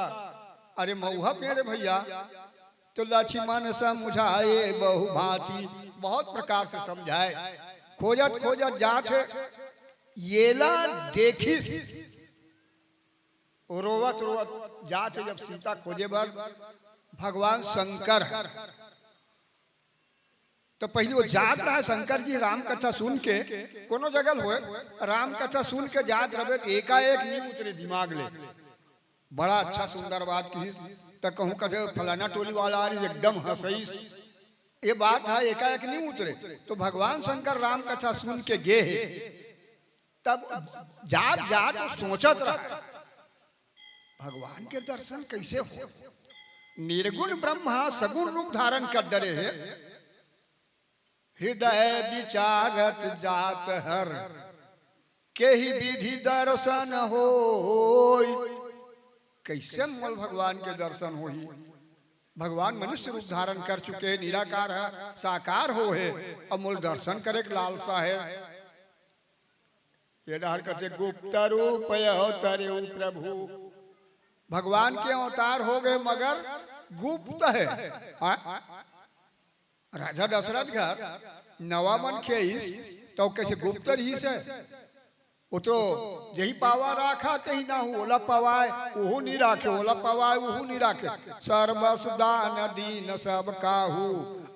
अरे मउहा पेड़ हे भैया।" तो लक्ष्मण समुझाए बहु भांति, बहुत प्रकार से समझाए। खोजत खोजत जात हे, येला देखिस, रोवत रोवत जात हे जब सीता खोजे बर भगवान शंकर, तो पहिली वो जात रहा शंकर जी राम कथा सुन के, कोनो जगह होय, राम कथा सुन के जात रहे, तो एकाएक नी उतरे दिमाग ले। बड़ा अच्छा सुंदर बात किहिस, त कहूं कथे फलाना टोली वाला आ रही, एकदम हंसइस, ये बात ह एकाएक नी उतरे। तो भगवान शंकर राम कथा सुन के गे हे, तब जात जात सोचत रहा, भगवान के दर्शन कैसे हो? निर्गुण ब्रह्मा सगुण रूप धारण कर डरे हे। हृदय विचारत जात हर, केहि विधि दर्शन होय। कैसे मोल भगवान के दर्शन होही? भगवान मनुष्य रूप धारण कर चुके, निराकार हे, साकार हो हे, अब मोल दर्शन करे के लालसा हे। ये डहर कथे गुप्त रूप अवतरे प्रभु। भगवान के अवतार हो गए मगर गुप्त हे। आ? राजा दशरथ घर नवा मनखे आइस, तो कैसे गुप्त रहिस हे? वो तो जेहि पावा राखा तेहि नाहू, ओला पवाय, ओहू नी राखे, ओला पवाय, ओहू नी राखे। सर्वस दान दीन सब काहू,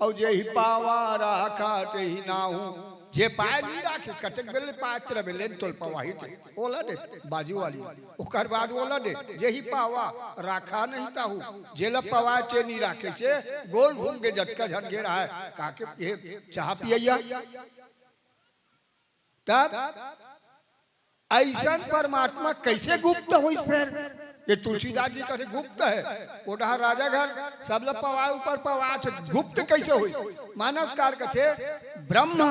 अउ जेहि पावा राखा तेहि नाहू। जे पाय नी राखे, कतेक बेले पात्र बेले तोल पवाही ते। ओला दे, बाजू वाली। ओकर बाद ओला दे, जेहि पावा राखा नहीं ताहू। जेला पवाय ते नी राखे से, गोल घूम के जतका झन गे रहय, काके ये चाह पियैया। तब अइसन परमात्मा कैसे गुप्त होइस फेर? ये तुलसीदास जी कथे गुप्त हे। वो डहा राजा घर सबला पवाय ऊपर पवाय थे, गुप्त कैसे होइस? मानसकार कथे ब्रह्म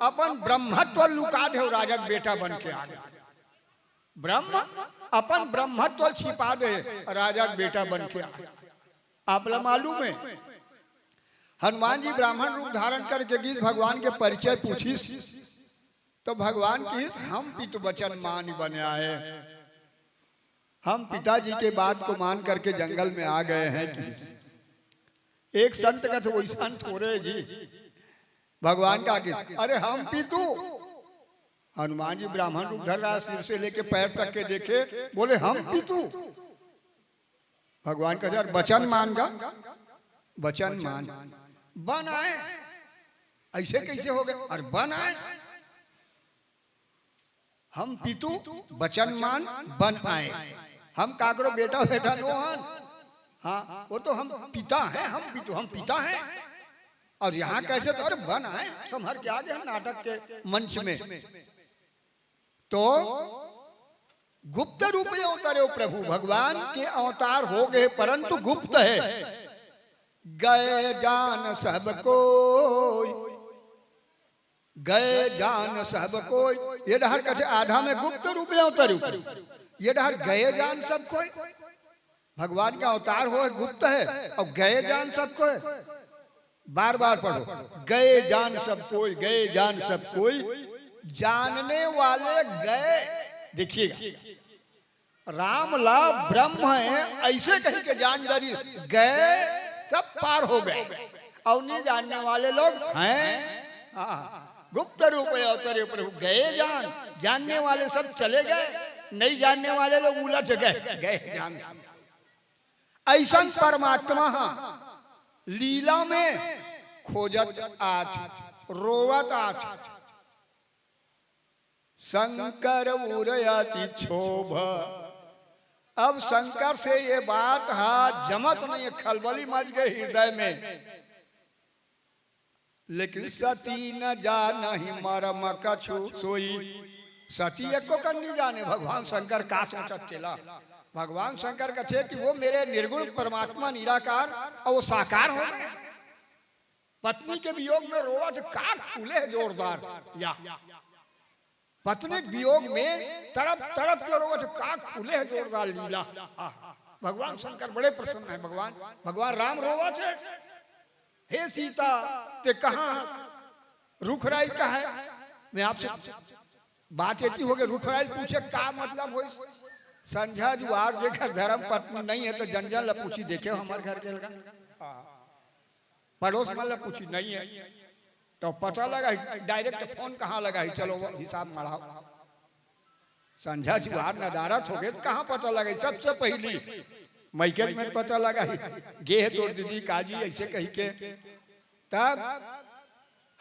अपन ब्रह्मत्व लुका दे, राजा के बेटा बन के आ गया। ब्रह्म अपन ब्रह्मत्व छिपा दे, राजा के बेटा बन के आ गया। आपला मालूम हे, हनुमान जी ब्राह्मण रूप धारण करके गिस भगवान के परिचय पूछिस। तो भगवान किहिस, हम पितु बचन मानि बन आए, हम पिताजी के बात को मान करके जंगल में आ गए हैं किहिस। एक संत कथे, वही संत हो रहे जी। भगवान का आगे, अरे हम पितु, हनुमान जी ब्राह्मण रूप धर रहा, सिर से लेके पैर तक के देखे, बोले हम पितु। भगवान कथे, अरे बचन मान गा, बचन मान, बन आए, ऐसे कैसे हो गए? अरे बन आए, हम पितु बचन मान बन आए। हम काकरो बेटा, बेटा नो हन। हाँ, वो तो हम पिता हैं, हम पितु, हम पिता हैं। और यहाँ कैसे तो, अरे बन आए, संभर के आ गए हम नाटक के मंच में। तो गुप्त रूप में अवतरे प्रभु, भगवान के अवतार हो गए, परंतु गुप्त है। गए जान सब कोई, गए जान सब कोई। ये डहर कथे आधा में गुप्त रूप में अवतरे, ये डहर गए जान सब कोई। भगवान का अवतार हो गुप्त है और गए जान सब कोई। बार बार पढ़ो, गए जान सब कोई, गए जान सब कोई, जानने वाले गए। देखिएगा, राम ला ब्रह्म है, ऐसे कही के जान डारी, गए, सब पार हो गए। और नहीं जानने वाले लोग हैं। हाँ, गुप्त रूप में अवतरे प्रभु, गए जान, जानने वाले सब चले गए, नहीं जानने वाले लोग उलझ गए, गए जान सब। ऐसन परमात्मा हा लीला में खोजत आत, रोवत आत। शंकर उर अति क्षोभ। अब शंकर से ये बात हा जमत नहीं है, खलबली मच गए हृदय में। लेकिन सती न जानहि मरम कछु सोई। सती एको कन नहीं जाने भगवान शंकर का सोचत चला। भगवान शंकर कथे कि वो मेरे निर्गुण परमात्मा निराकार और वो साकार हो गए। पत्नी के वियोग में रोवत का खुले है जोरदार। या पत्नी के वियोग में तड़प तड़प के रोवत का खुले है जोरदार लीला। आह, भगवान शंकर बड़े प्रसन्न है। भगवान, भगवान राम रोवत है, हे सीता, ते कहाँ? रुख राई का है? मैं आपसे, बात एती हो गई, रुख राई पूछे का मतलब होई? संझा जुआर जेकर धर्म पत्नी नहीं है तो जन जन ला पूछी, देखे हो हमारे घर के लगा? हाँ। पड़ोस मन ला पूछी, नहीं है। तो पता लगा, डायरेक्ट फोन कहाँ लगा है, चलो वो हिसाब मढ़ाओ। संझा जुआर नदारत हो गए तो कहाँ पता लगे? सबसे पहली मैकेट में पता लगा ही, गे है तोर दीदी काजी ऐसे कही के, तब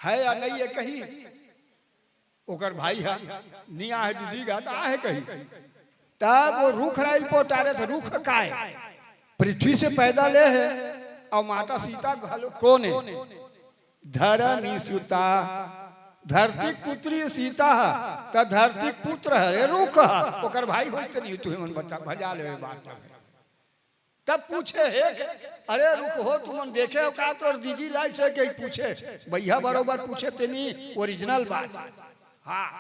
है या नहीं है कही, ओकर भाई है, नहीं आहे दीदी गा, तो आहे कही। तब वो रुख राइल पोटारे थे, रुख काय? पृथ्वी से पैदा ले है, और माता सीता घलो कोन है? धरणी सुता, धरती पुत्री सीता है, त धरती पुत्र है, रे रुख है, ओकर भाई होई त नहीं, तुहे मन बता, भजा ले बात। तब पूछे, हे के, अरे रुख हो, तुमन देखे हो का? तोर दीदी लाई से के पूछे, भैया बरोबर पूछे, तेनी ओरिजिनल बात। हाँ,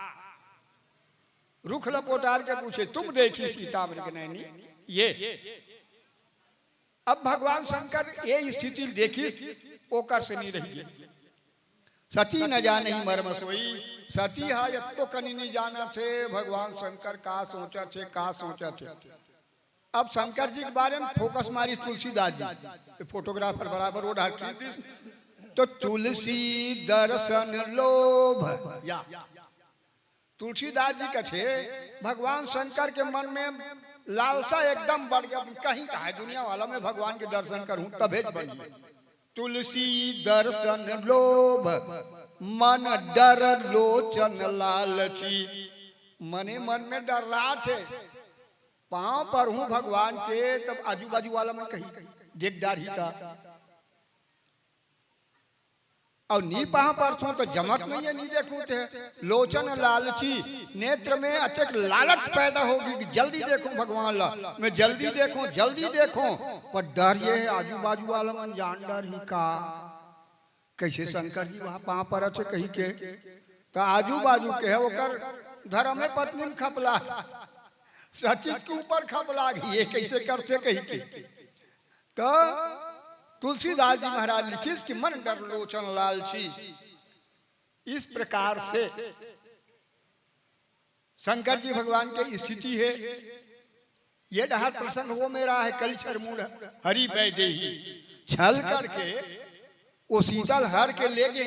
रुख लपोटार के पूछे, तुम देखी सीता मृग नैनी? ये अब भगवान शंकर ये स्थिति देखी, ओकर से नहीं रही। सती न जाने ही मर्म सोई, सती हा एको कनी नहीं जाना थे भगवान शंकर का सोचा थे, का सोचा थे। अब शंकर जी के बारे में फोकस मारी तुलसीदास जी, ये फोटोग्राफर बराबर वो ढाल खींच दी। तो तुलसी दर्शन लोभ, या तुलसीदास जी कथे, भगवान शंकर के मन में लालसा एकदम बढ़ गया, कहीं कहा है दुनिया वाला मैं भगवान के दर्शन करूं तभे बनी। तुलसी दर्शन लोभ, मन डर लोचन लालची। मने मन में डर रहा थे, पांव पर हूं भगवान के, तब आजू बाजू वाला मन कहीं देख डार ही था। और नी पांव परथों तो जमत नहीं है, नी देखूं ते। लोचन लालची, नेत्र में अतेक लालच पैदा होगी कि जल्दी देखूं भगवान ला, मैं जल्दी देखूं, जल्दी देखूं। पर डर ये है, आजू बाजू वाला मन जान डर ही का, कैसे शंकर जी वहां पांव परत हे कही के। तो आजू बाजू के है ओकर धर्म में पत्नी में खपला, सचित के ऊपर खपला गई, ये कैसे करते कही के। तो तुलसीदास जी महाराज लिखिस कि मन डर लोचन लालची। इस प्रकार से शंकर जी भगवान के स्थिति हे, ये डहर प्रसंग हो मेरा है, कलि छर मूढ़ हरि वैदेही। छल करके वो सीता ल हर के ले गे,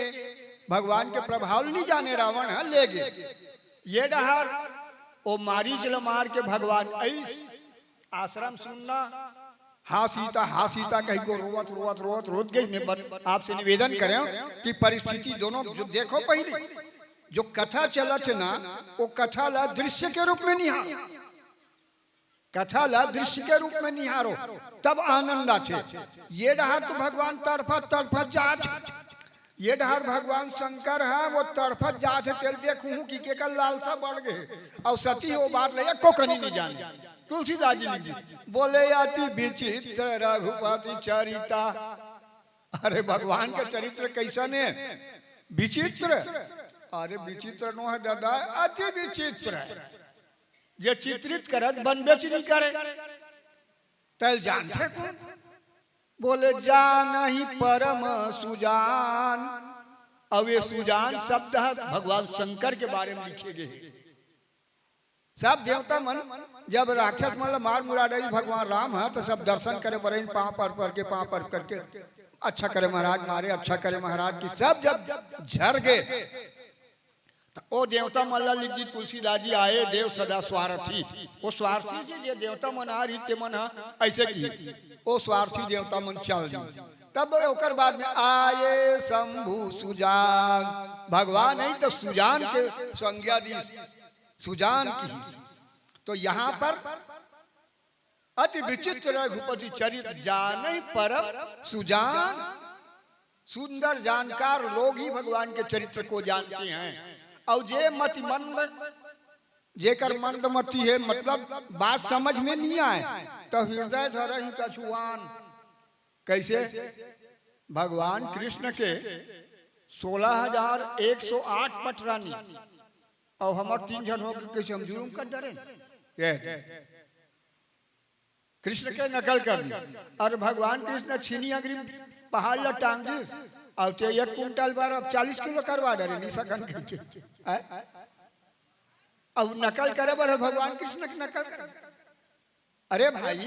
भगवान के प्रभाव ल नहीं जाने रावण ह, ले गे। ये डहर वो मारीच ल मार के भगवान अइस आश्रम सुनना, "हाँ सीता, हाँ सीता" कहि को रोवत, रोवत, रोवत, रोत गई। मैं बत-, आपसे निवेदन करें कि परिस्थिति दोनों जो देखो पहले, जो कथा चलत हे ना, वो कथा ला दृश्य के रूप में निहारो, कथा ला दृश्य के रूप में निहारो, तब आनंद आथे। ये डहर तो भगवान तड़फत, तड़फत जात हे, ये डहर भगवान शंकर हे, वो तड़फत जात हे, तेल देखूं कि केकर लालसा बढ़ गए। और सती वो बात ले एको कनी नहीं जाने। तुलसीदास जी लिख दी, बोले, "अति विचित्र रघुपति चरिता।" अरे, भगवान के चरित्र कैसन हे? विचित्र। अरे, विचित्र नो हे दादा, अति विचित्र हे। जे चित्रित करत बनबे च नहीं करे, तैल जानथे कोन? बोले, "जानहि परम सुजान।" अब ये सुजान शब्द हे भगवान शंकर के बारे में लिखे गए हे। सब देवता मन जब राक्षस मन ला मार मुरा डारिस भगवान राम ह, तो सब दर्शन करे बर आइन, पाँव पर पर के, पाँव पर करके, "अच्छा करे महाराज, मारे अच्छा करे महाराज" कि सब जब झर गए, त ओ देवता मन ला लिख दी तुलसीदास जी, "आए देव सदा स्वार्थी।" ओ स्वार्थी जी, जे देवता मन आ रही, ते मन ह ऐसे की, ओ स्वार्थी देवता मन चल दी। तब ओकर बाद में आए शंभु सुजान, भगवान नहीं तो सुजान के संज्ञा दी, सुजान की। तो यहाँ पर अति विचित्र रघुपति चरित जानहि परम सुजान। सुंदर जानकार लोग ही भगवान के चरित्र को जानते हैं। और जे मतिमंद, जेकर मंदमति हे, मतलब बात समझ में नहीं आए, तो हृदय धरहि कछुआन। कैसे? भगवान कृष्ण के सोलह हजार एक सौ आठ पटरानी और हमर तीन झन हो के कैसे हम जुलुम कर डरे? ये कृष्ण के नकल कर दी। और भगवान कृष्ण छीनी अंगरी पहाड़ ला टांग दी और ते एक कुंटल बर अब चालीस किलो करवा डरे, नहीं सकन कहिके। हैं? अब नकल करे बर भगवान कृष्ण की नकल करे। अरे भाई,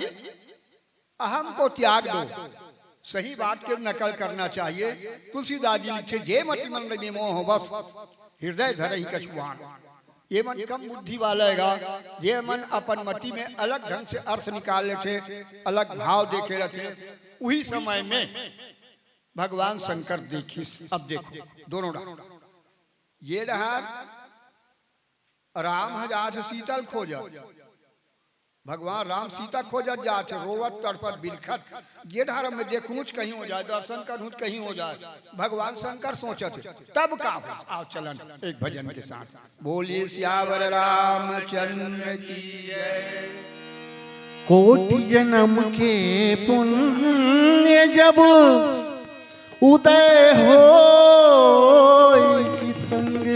अहम को त्याग दो, सही बात के नकल करना चाहिए। तुलसीदास जी लिखे, "जे मति मंद में मोह बस, हृदय धरहि कछुआन।" ये मन कम बुद्धि वाला हे गा, जे मन अपन मति में अलग ढंग से अर्थ निकाल लेथे, अलग भाव देखे रहथे, उही समय में भगवान शंकर देखिस। अब देखो, दोनों डहर, ये डहर राम ह जात हे सीता ल खोजत, भगवान राम सीता खोजत जात हे, रोवत तड़पत बिलखत, ये डहर में देखूंच कहीं हो जाए, दर्शन करूंच कहीं हो जाए। भगवान शंकर सोचत हे, तब का हो? आओ चलन एक भजन के साथ। बोलिए सियावर रामचंद्र की जय। कोटि जनम के पुण्य जब उदय होय कि संग,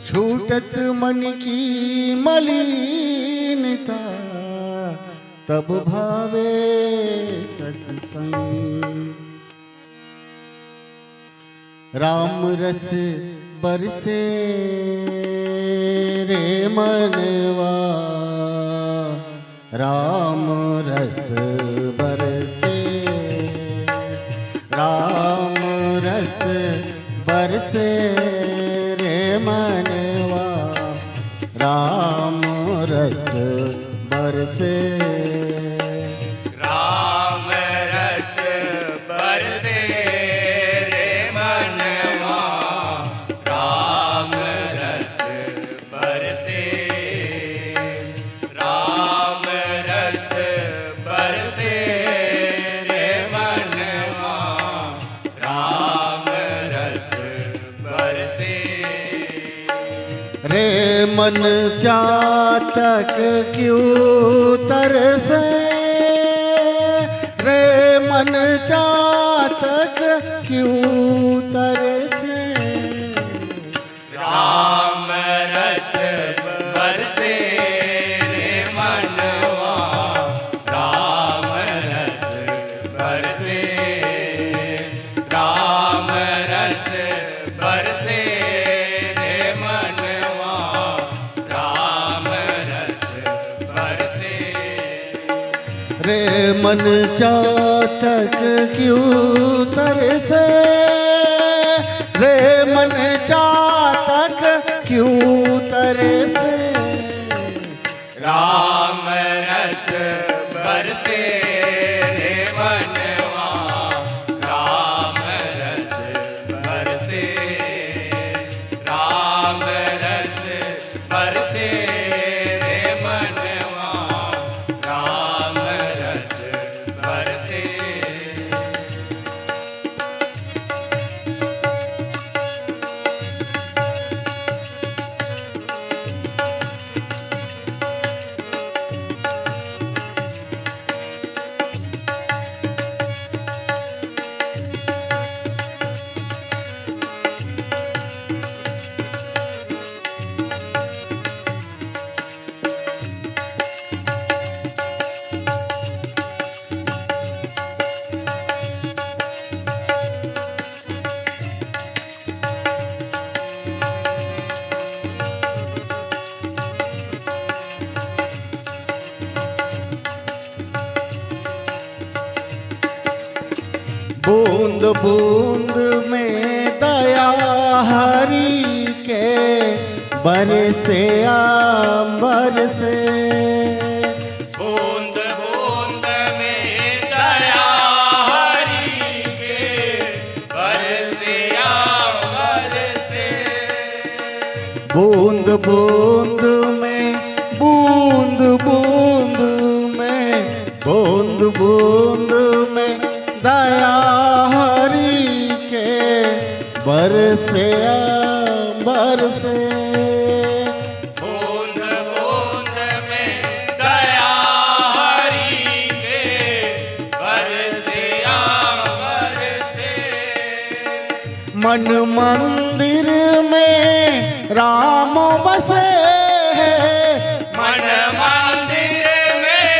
छूटत मन की मलिनता, तब भावे सत्संग। राम रस बरसे रे मनवा, राम रस बरसे, राम रस बरसे रे मनवा, राम रस बरसे। राम रस बरसे रे मनवा, राम रस बरसे, राम रस बरसे रे मनवा, राम रस बरसे। रे मन चातक क्यों तरसे, रे मन चातक क्यों तरसे। राम रस बरसे रे मनवा, राम रस बरसे, राम रस बरसे रे मनवा, मन चातक क्यों तरसे, रे मन चातक क्यों तरसे। राम रस बरसे रे मनवा, राम रस बरसे, राम रस बरसे रे मनवा, राम रस बरसे। बूंद बूंद में दया हरि के बरसे अंबर से। बूंद बूंद में दया हरि के बरसे अंबर से। बूंद बूंद में, बूंद बूंद में, बूंद बूंद में दया हरि के बरसे अंबर से। बूंद बूंद में दया हरि के बरसे अंबर से। मन मंदिर में राम बसे हैं। मन मंदिर में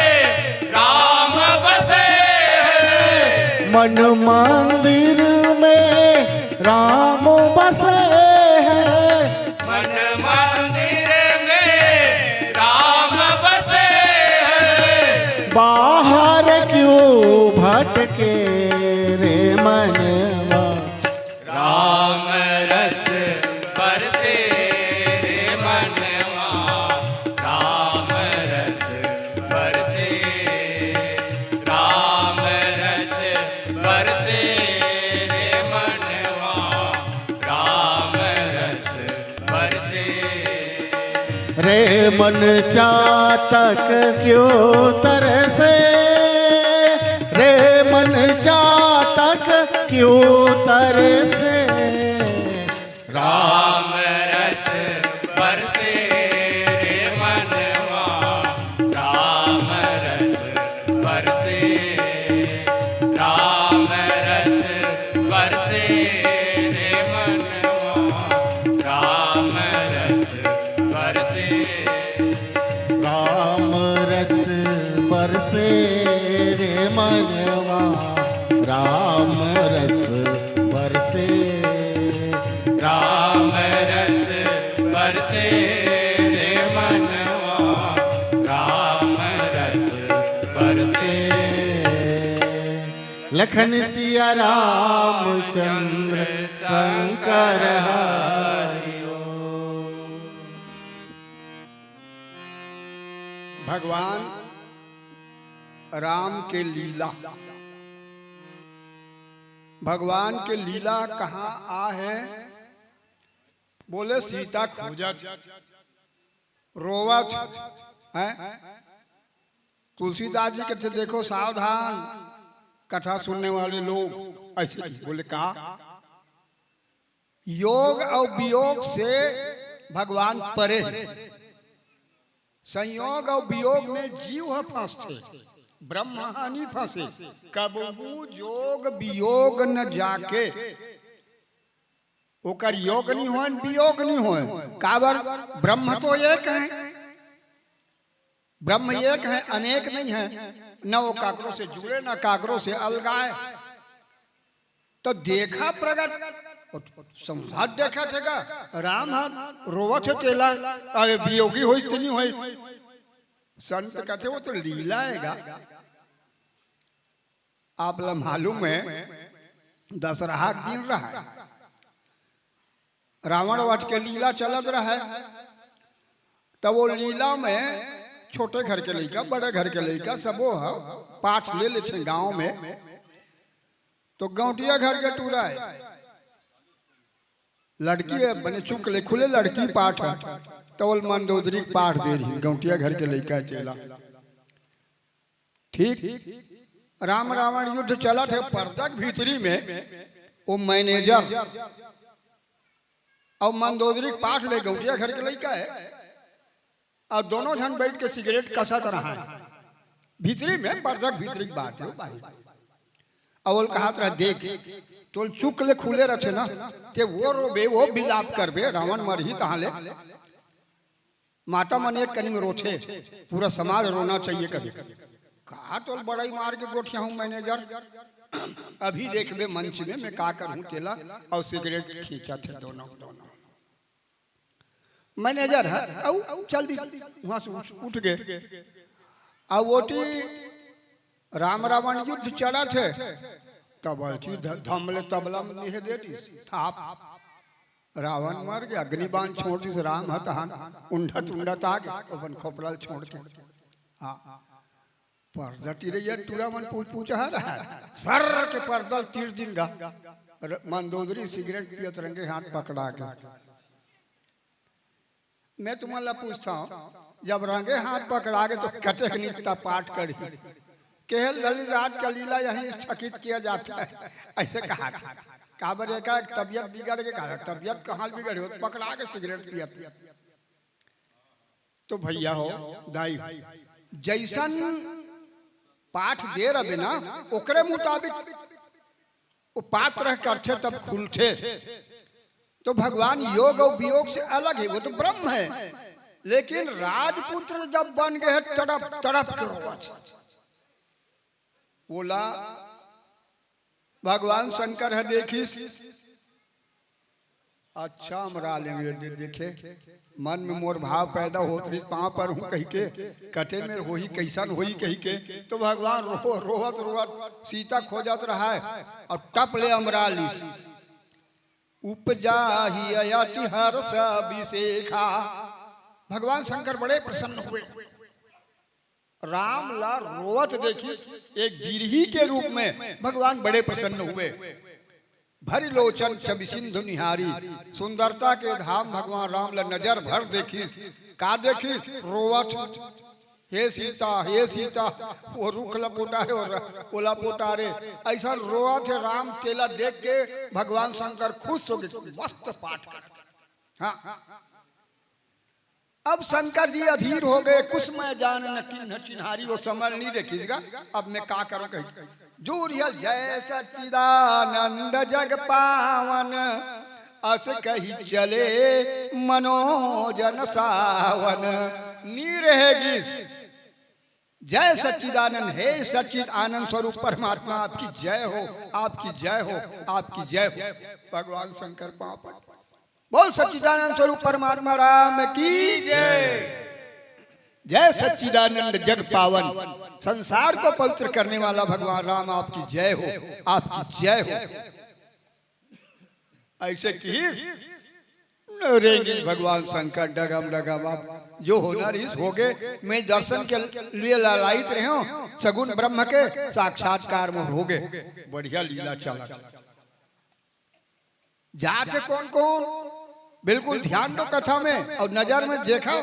राम बसे हैं। मन मंदिर में राम बसे हैं। मन मंदिर में राम बसे हैं। बाहर क्यों भटके रे मनवा। राम रस बरसे रे मनवा, राम रस बरसे, राम रस बरसे रे मनवा, राम रस बरसे। रे मन चातक क्यों तरसे, रे मन चातक क्यों तरसे। राम रस बरसे रे मनवा, राम रस बरसे, राम रस बरसे रे मनवा, राम रस बरसे। राम रस बरसे रे मनवा, राम रस बरसे। राम रस बरसे रे मनवा, राम रस बरसे। लखन सिया रामचंद्र शंकर हरि ओम। भगवान राम के लीला, भगवान के लीला कहाँ आ है? बोले सीता खोजत रोवत हैं। तुलसीदास जी कहते, "देखो सावधान, कथा सुनने वाले लोग।" ऐसे नहीं बोले, कहा, योग अउ वियोग से भगवान परे हे। संयोग अउ वियोग में जीव ह फंसथे, ब्रह्म ह नहीं फंसे। कबहू जोग वियोग न जाके, ओकर योग नहीं होय, वियोग नहीं होय। काबर? ब्रह्म तो एक है, ब्रह्म एक है, अनेक नहीं है। न वो काकरो से जुड़े, न काकरो से अलगाए। तो देखा प्रगट, संवाद देखा थे का, राम ह रोवत हे तेला, अरे वियोगी होई त नहीं होई। संत कहते, वो तो लीला है गा। आप ला मालूम हे, दसरहा के दिन रहय, रावण वध के लीला चलत रहय। त वो लीला में छोटे घर के लइका, बड़े घर के लइका, सबो ह पाठ ले लेथे गांव में। तो गौंटिया घर के टूरा हे, लड़की हे, बने चुक ले खुले लड़की पाठ ह, त ओला मंदोदरी के पाठ दे रही, गौंटिया घर के लइका हे तेला। ठीक, राम रावण युद्ध चलत हे, पर्दा के भीतरी में वो मैनेजर अउ मंदोदरी के पाठ ले, गौंटिया घर के लइका हे, अउ दोनों झन बइठ के सिगरेट कसत रहय। भीतरी में, पर्दा के भीतरी के बात हे, बाहिर। अउ ओला कहत रहय, "देख, तोला चुक ले खुले रथे ना, ते वो रोबे, वो बिलाप करबे, रावण मरही तहाँ ले।" माता मन एक कनी में रोथे, पूरा समाज रोना चाहिए कभी। का तोला बड़ई मार के गोठियाहूं मैनेजर, अभी देखबे मंच में मैं का करहूं तेला। अउ सिगरेट खींचत हे दोनों, दोनों। मैनेजर हे, अउ चल दी, वहां से उठ, उठ गे। अउ ओती राम रावण युद्ध चलत हे, तब अलची ध-, धम ले तबला में लिहे दे दिस, थाप। रावण मर गे, अग्नि बाण छोड़ दिस राम ह तहान, उंडत उंडत आ गे, अपन खोपड़ा ल छोड़ के। हाँ, पर्दा तिरैया टूरा मन पूछ पूछ आ रहा है, सर के पर्दा ल तीर दिन गा। र-, मंदोदरी सिगरेट पियत रंगे हाथ पकड़ा के। मैं तुमन ला पूछथंव, जब रंगे हाथ पकड़ा गे तो कतेक नित्ता पाठ करही? केहे ल ललित राज का लीला यहीं स्थगित किया जाता है, अइसे कहा था। काबर एकर तबियत बिगड़ गे, कहा तबियत कहाँ बिगड़े हो, पकड़ा के सिगरेट पियत। तो भैया हो, दाई, जइसन पाठ दे रबे ना, ओकरे मुताबिक वो पात्र ह करथे तब खुलथे। तो भगवान योग अउ वियोग से अलग हे, वो तो ब्रह्म हे, लेकिन राजपुत्र जब बन गे हे, तड़प तड़प के रोवत हे। ओला भगवान शंकर ह देखिस, अच्छा अमरा लेंगे दे-, देखे, मन में मोर भाव पैदा होत रहिस, पाँव पर हूँ कहिके, कते मेर होही, कइसन होही कहिके, तो भगवान रो-, रोवत रोवत सीता खोजत रहय अउ टप ले अमरा लिस। उपजाहि अति हर्ष विशेखा। भगवान शंकर बड़े प्रसन्न हुए। राम ला रोवत देखिस, एक बिरही के रूप में भगवान बड़े प्रसन्न हुए। भरि लोचन छवि सिंधु निहारी, सुंदरता के धाम भगवान राम ला नजर भर देखिस। का देखिस? रोवत, "हे सीता, हे सीता।" वो रुख ला पोटारे अउ ओला पोटारे, अइसन रोवत हे राम, तेला देख के भगवान शंकर खुश हो गे, मस्त पाठ करत। हाँ, अब शंकर जी अधीर हो गे, कुछ मैं जान न किन्ह चिन्हारी, वो समय नहीं देखिस गा, अब मैं का करूं कहिके। जूरियल जय सच्चिदानंद जग पावन, अस कहि चले मनोजन सावन। नी रहेगी। जय सच्चिदानंद, हे सच्चिद आनंद स्वरूप परमात्मा, आपकी जय हो, आपकी जय हो, आपकी जय हो। भगवान शंकर पांव पड़। बोल सच्चिदानंद स्वरूप परमात्मा राम की जय। जय सच्चिदानंद जग पावन, संसार को पवित्र करने वाला भगवान राम, आपकी जय हो, आपकी जय हो। अइसे किहिस, रेंगिस भगवान शंकर डगम डगम। अब जो होना रहिस हो गे। मैं दर्शन के लिए लालायित रहे हूं, सगुन ब्रह्म के साक्षात्कार मोर हो गे। बढ़िया लीला चलत। जात हे कोन कोन? बिल्कुल ध्यान दो कथा में अउ नजर में देखव,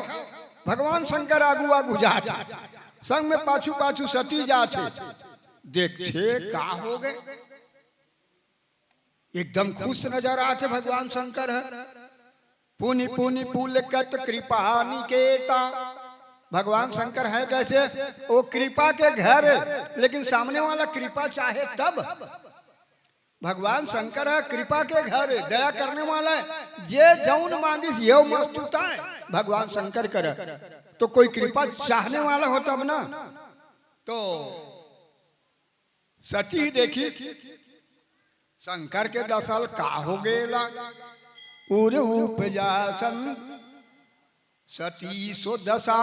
भगवान शंकर आगू आगू जात हे, संग में पाछू पाछू सती जात हे। देखथे का हो गे, एकदम खुश नजर आत हे भगवान शंकर ह। पुनि पुनि पुलकत कृपा निकेता। भगवान शंकर हे कइसे? वो कृपा के घर, लेकिन सामने वाला कृपा चाहे तब। भगवान शंकर ह कृपा के घर, दया करने वाला हे। जे जउन मांगिस, येव मस्तुता हे भगवान शंकर कर। तो कोई कृपा चाहने वाला हो तब ना। तो सती देखिस शंकर के दसा ल का हो गे ला। उर उपजा सं सती सो दसा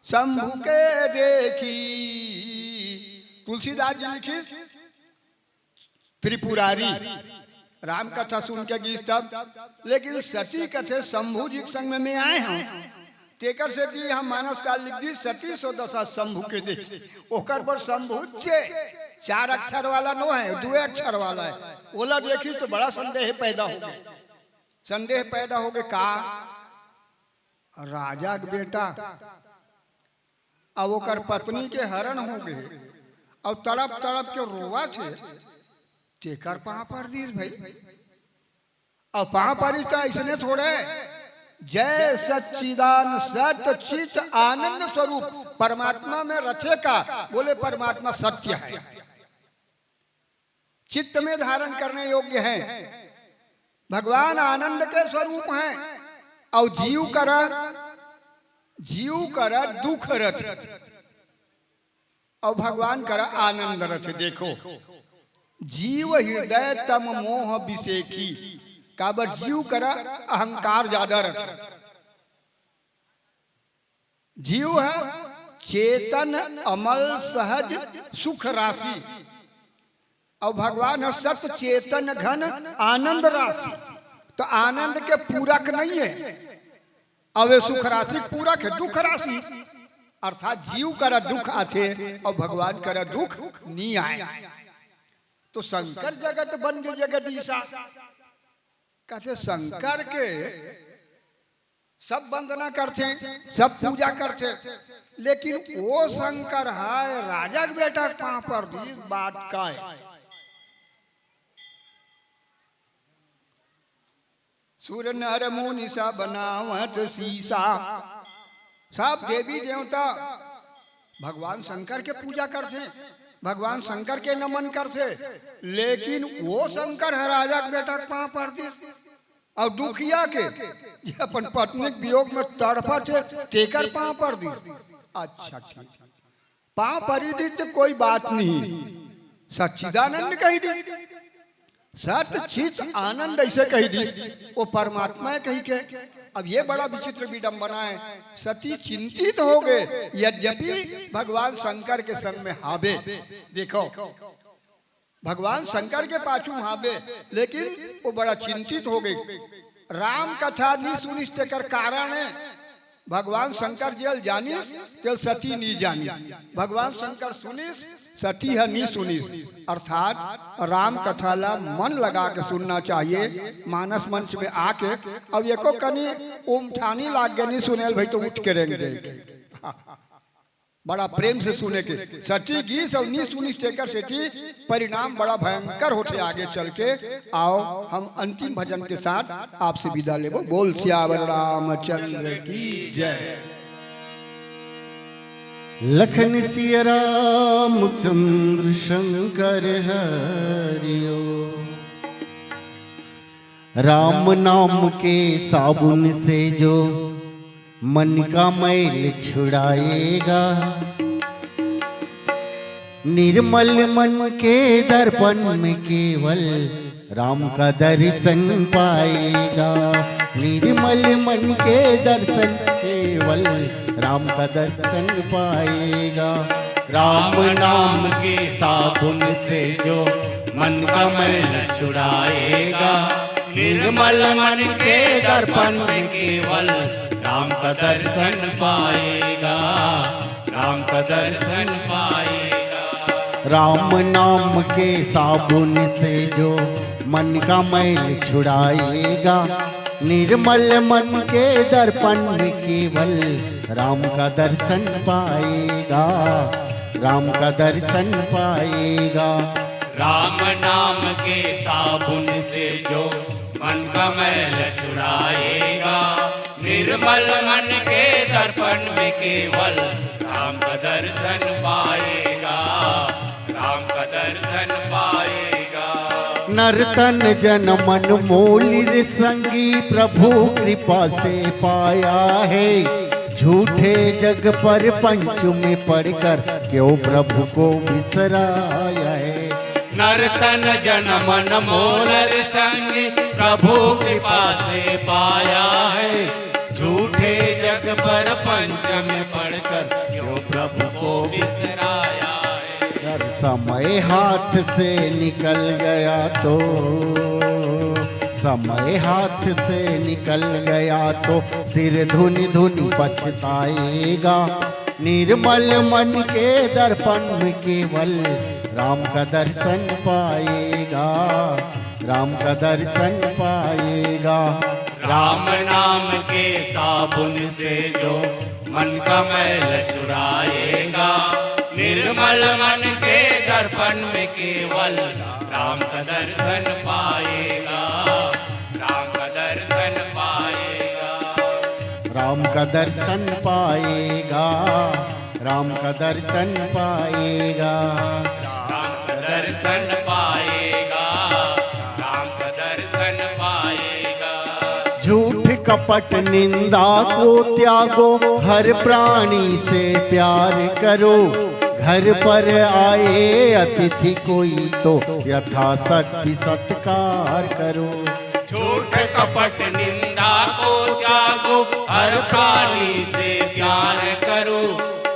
शंभु के देखी, तुलसीदास जी लिखिस त्रिपुरारी, राम कथा सुन के गीस तब। लेकिन सती कथे शंभू जी के संग में मैं आए हंव, तेकर सेती हम मानस काल लिख दी सती सो दशा शंभू के देखी। ओकर बर शंभू चे चार अक्षर वाला नो है, दुए अक्षर वाला है। ओला देखी तो बड़ा संदेह पैदा हो गए। संदेह पैदा हो गए का राजा के बेटा, अब ओकर पत्नी के हरण हो गए, अब तड़प तड़प के रोवा थे, तेकर पांव पर दीस भाई। अब पांव परी तो ऐसने थोड़े, जय सच्चिदान सत चित आनंद स्वरूप। परमात्मा में रथे का, बोले परमात्मा सत्य है, चित्त में धारण करने योग्य है। भगवान आनंद के स्वरूप हैं। और जीव करा, जीव करा दुख रथ, और भगवान करा आनंद रथ। देखो, जीव हृदय तम मोह विषेखी, काबर जीव करा अहंकार ज्यादा रथ। जीव है चेतन अमल सहज सुख राशि, और भगवान है सत चेतन घन आनंद राशि। तो आनंद के पूरक नहीं है, अब ये सुख राशि के पूरक है दुख राशि। अर्थात जीव करा दुख आथे और भगवान करा दुख नहीं आए। तो शंकर जगत बन गए जगदीशा। कहते शंकर के सब वंदना करथे, सब पूजा करथे, लेकिन वो शंकर है राजा के बेटा के पांव पर दी बात का है। सुर नर मुनि सब बनावत सीसा। सब देवी देवता भगवान शंकर के पूजा करथे, भगवान शंकर के नमन करथे, लेकिन वो शंकर है राजा के बेटा के पांव पर दिस। और दुखिया के, ये अपन पत्नी के वियोग में तड़पत हे, तेकर पांव पर दिस। अच्छा, ठीक, पांव परी दिस तो कोई बात नहीं, सच्चिदानंद कही दिस। सत चित आनंद ऐसे कही दिस, वो परमात्मा है कही के। अब ये बड़ा विचित्र विडंबना है, सती चिंतित हो गए, यद्यपि भगवान शंकर के संग में हावे। देखो, भगवान शंकर के पाछू हावे, लेकिन वो बड़ा चिंतित हो गए। राम कथा नहीं सुनिस, तेकर कारण है भगवान शंकर जेल जानिस, तेल सती नहीं जानिस। भगवान शंकर सुनिस, सती ह नहीं सुनिस। अर्थात राम कथा ला मन लगा के सुनना चाहिए। मानस मंच में आके अब एको कनी उमठानी लाग गए नहीं सुनेल भाई तो उठ के रेंग दे। बड़ा प्रेम से सुने के। सती गीस और नी सुनिस तेकर सेती परिणाम बड़ा भयंकर होथे आगे चल के। आओ हम अंतिम भजन के साथ आपसे विदा लेबो। बोल सियावर रामचंद्र की जय। लखन सिया रामचंद्र शंकर हरिओ। राम नाम के साबुन से जो मन का मैल छुड़ाएगा, निर्मल मन के दर्पण में केवल राम का दर्शन पाएगा। निर्मल मन के दर्शन केवल राम का दर्शन पाएगा। राम नाम के साबुन से जो मन का मैल छुड़ाएगा, निर्मल मन के दर्पण में केवल राम का दर्शन पाएगा, राम का दर्शन पाएगा। राम नाम के साबुन से जो मन का मैल छुड़ाएगा, निर्मल मन के दर्पण में केवल राम का दर्शन पाएगा, राम का दर्शन पाएगा। राम नाम के साबुन से जो मन का मैल छुड़ाएगा, निर्मल मन के दर्पण में केवल राम का दर्शन पाएगा, राम का दर्शन पाएगा। नर तन जन मन मोलिर संगी प्रभु कृपा से पाया है, झूठे जग पर पंच में पड़कर क्यों प्रभु को बिसराया है। नर तन जन मन मोलिर संगी प्रभु कृपा से पाया है, झूठे जग पर पंच में पड़कर क्यों प्रभु को बिसराया है। नर हाथ से निकल गया तो, समय हाथ से निकल गया तो सिर धुन धुन पछताएगा। निर्मल मन के दर्पण में केवल राम का दर्शन पाएगा, राम का दर्शन पाएगा। राम नाम के साबुन से जो मन का मैल छुड़ाएगा, निर्मल मन के दर्पण में केवल राम का दर्शन पाएगा, राम का दर्शन पाएगा। राम का दर्शन पाएगा, राम का दर्शन पाएगा। राम का दर्शन पाएगा, राम का दर्शन पाएगा। झूठ कपट निंदा को त्यागो, हर प्राणी से प्यार करो। घर पर आए अतिथि कोई तो यथाशक्ति सत्कार करो। झूठ कपट निंदा को त्यागो, हर प्राणी से प्यार करो।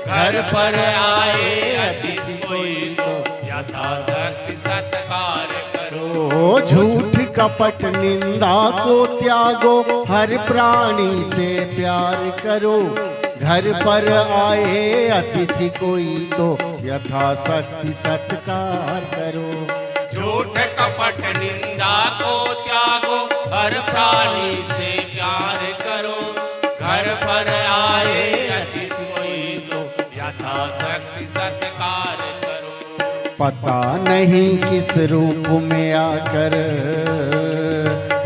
घर पर आए अतिथि कोई तो यथाशक्ति सत्कार करो। ओ झूठ कपट निंदा को त्यागो, हर प्राणी से प्यार करो। घर पर आए अतिथि कोई तो यथाशक्ति सत्कार करो। झूठ कपट निंदा को त्यागो, हर प्राणी से प्यार करो। घर पर आए अतिथि कोई तो यथाशक्ति सत्कार करो। पता नहीं किस रूप में आकर,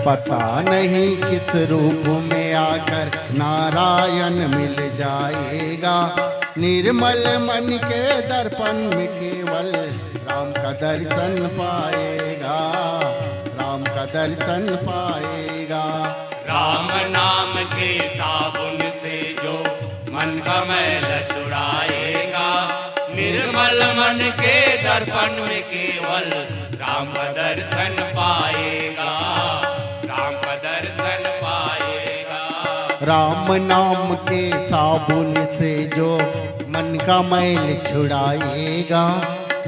पता नहीं किस रूप में आकर नारायण मिल जाएगा। निर्मल मन के दर्पण में केवल राम का दर्शन पाएगा, राम का दर्शन पाएगा। राम नाम के साबुन से जो मन का मैल छुड़ाएगा, निर्मल मन के दर्पण में केवल राम का दर्शन पाएगा, राम का दर्शन पाएगा। राम नाम के साबुन से जो मन का मैल छुड़ाएगा,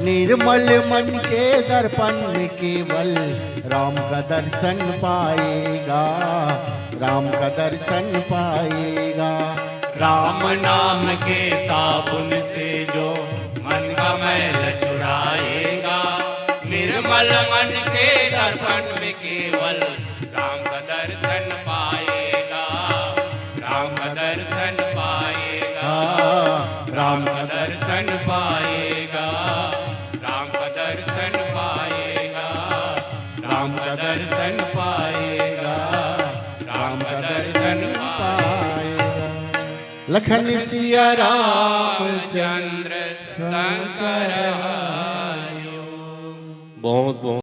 निर्मल मन के दर्पण में केवल राम का दर्शन पाएगा, राम का दर्शन पाएगा। राम नाम के साबुन से जो मन का मैल छुड़ाएगा, निर्मल मन के दर्पण में केवल राम का दर्शन पाएगा, राम का दर्शन पाएगा। हाँ, राम का दर्शन पाएगा, राम का दर्शन पाएगा, राम का दर्शन पाएगा, राम का दर्शन पाएगा। लखन सिया रामचंद्र शंकर आयो। बहुत बहुत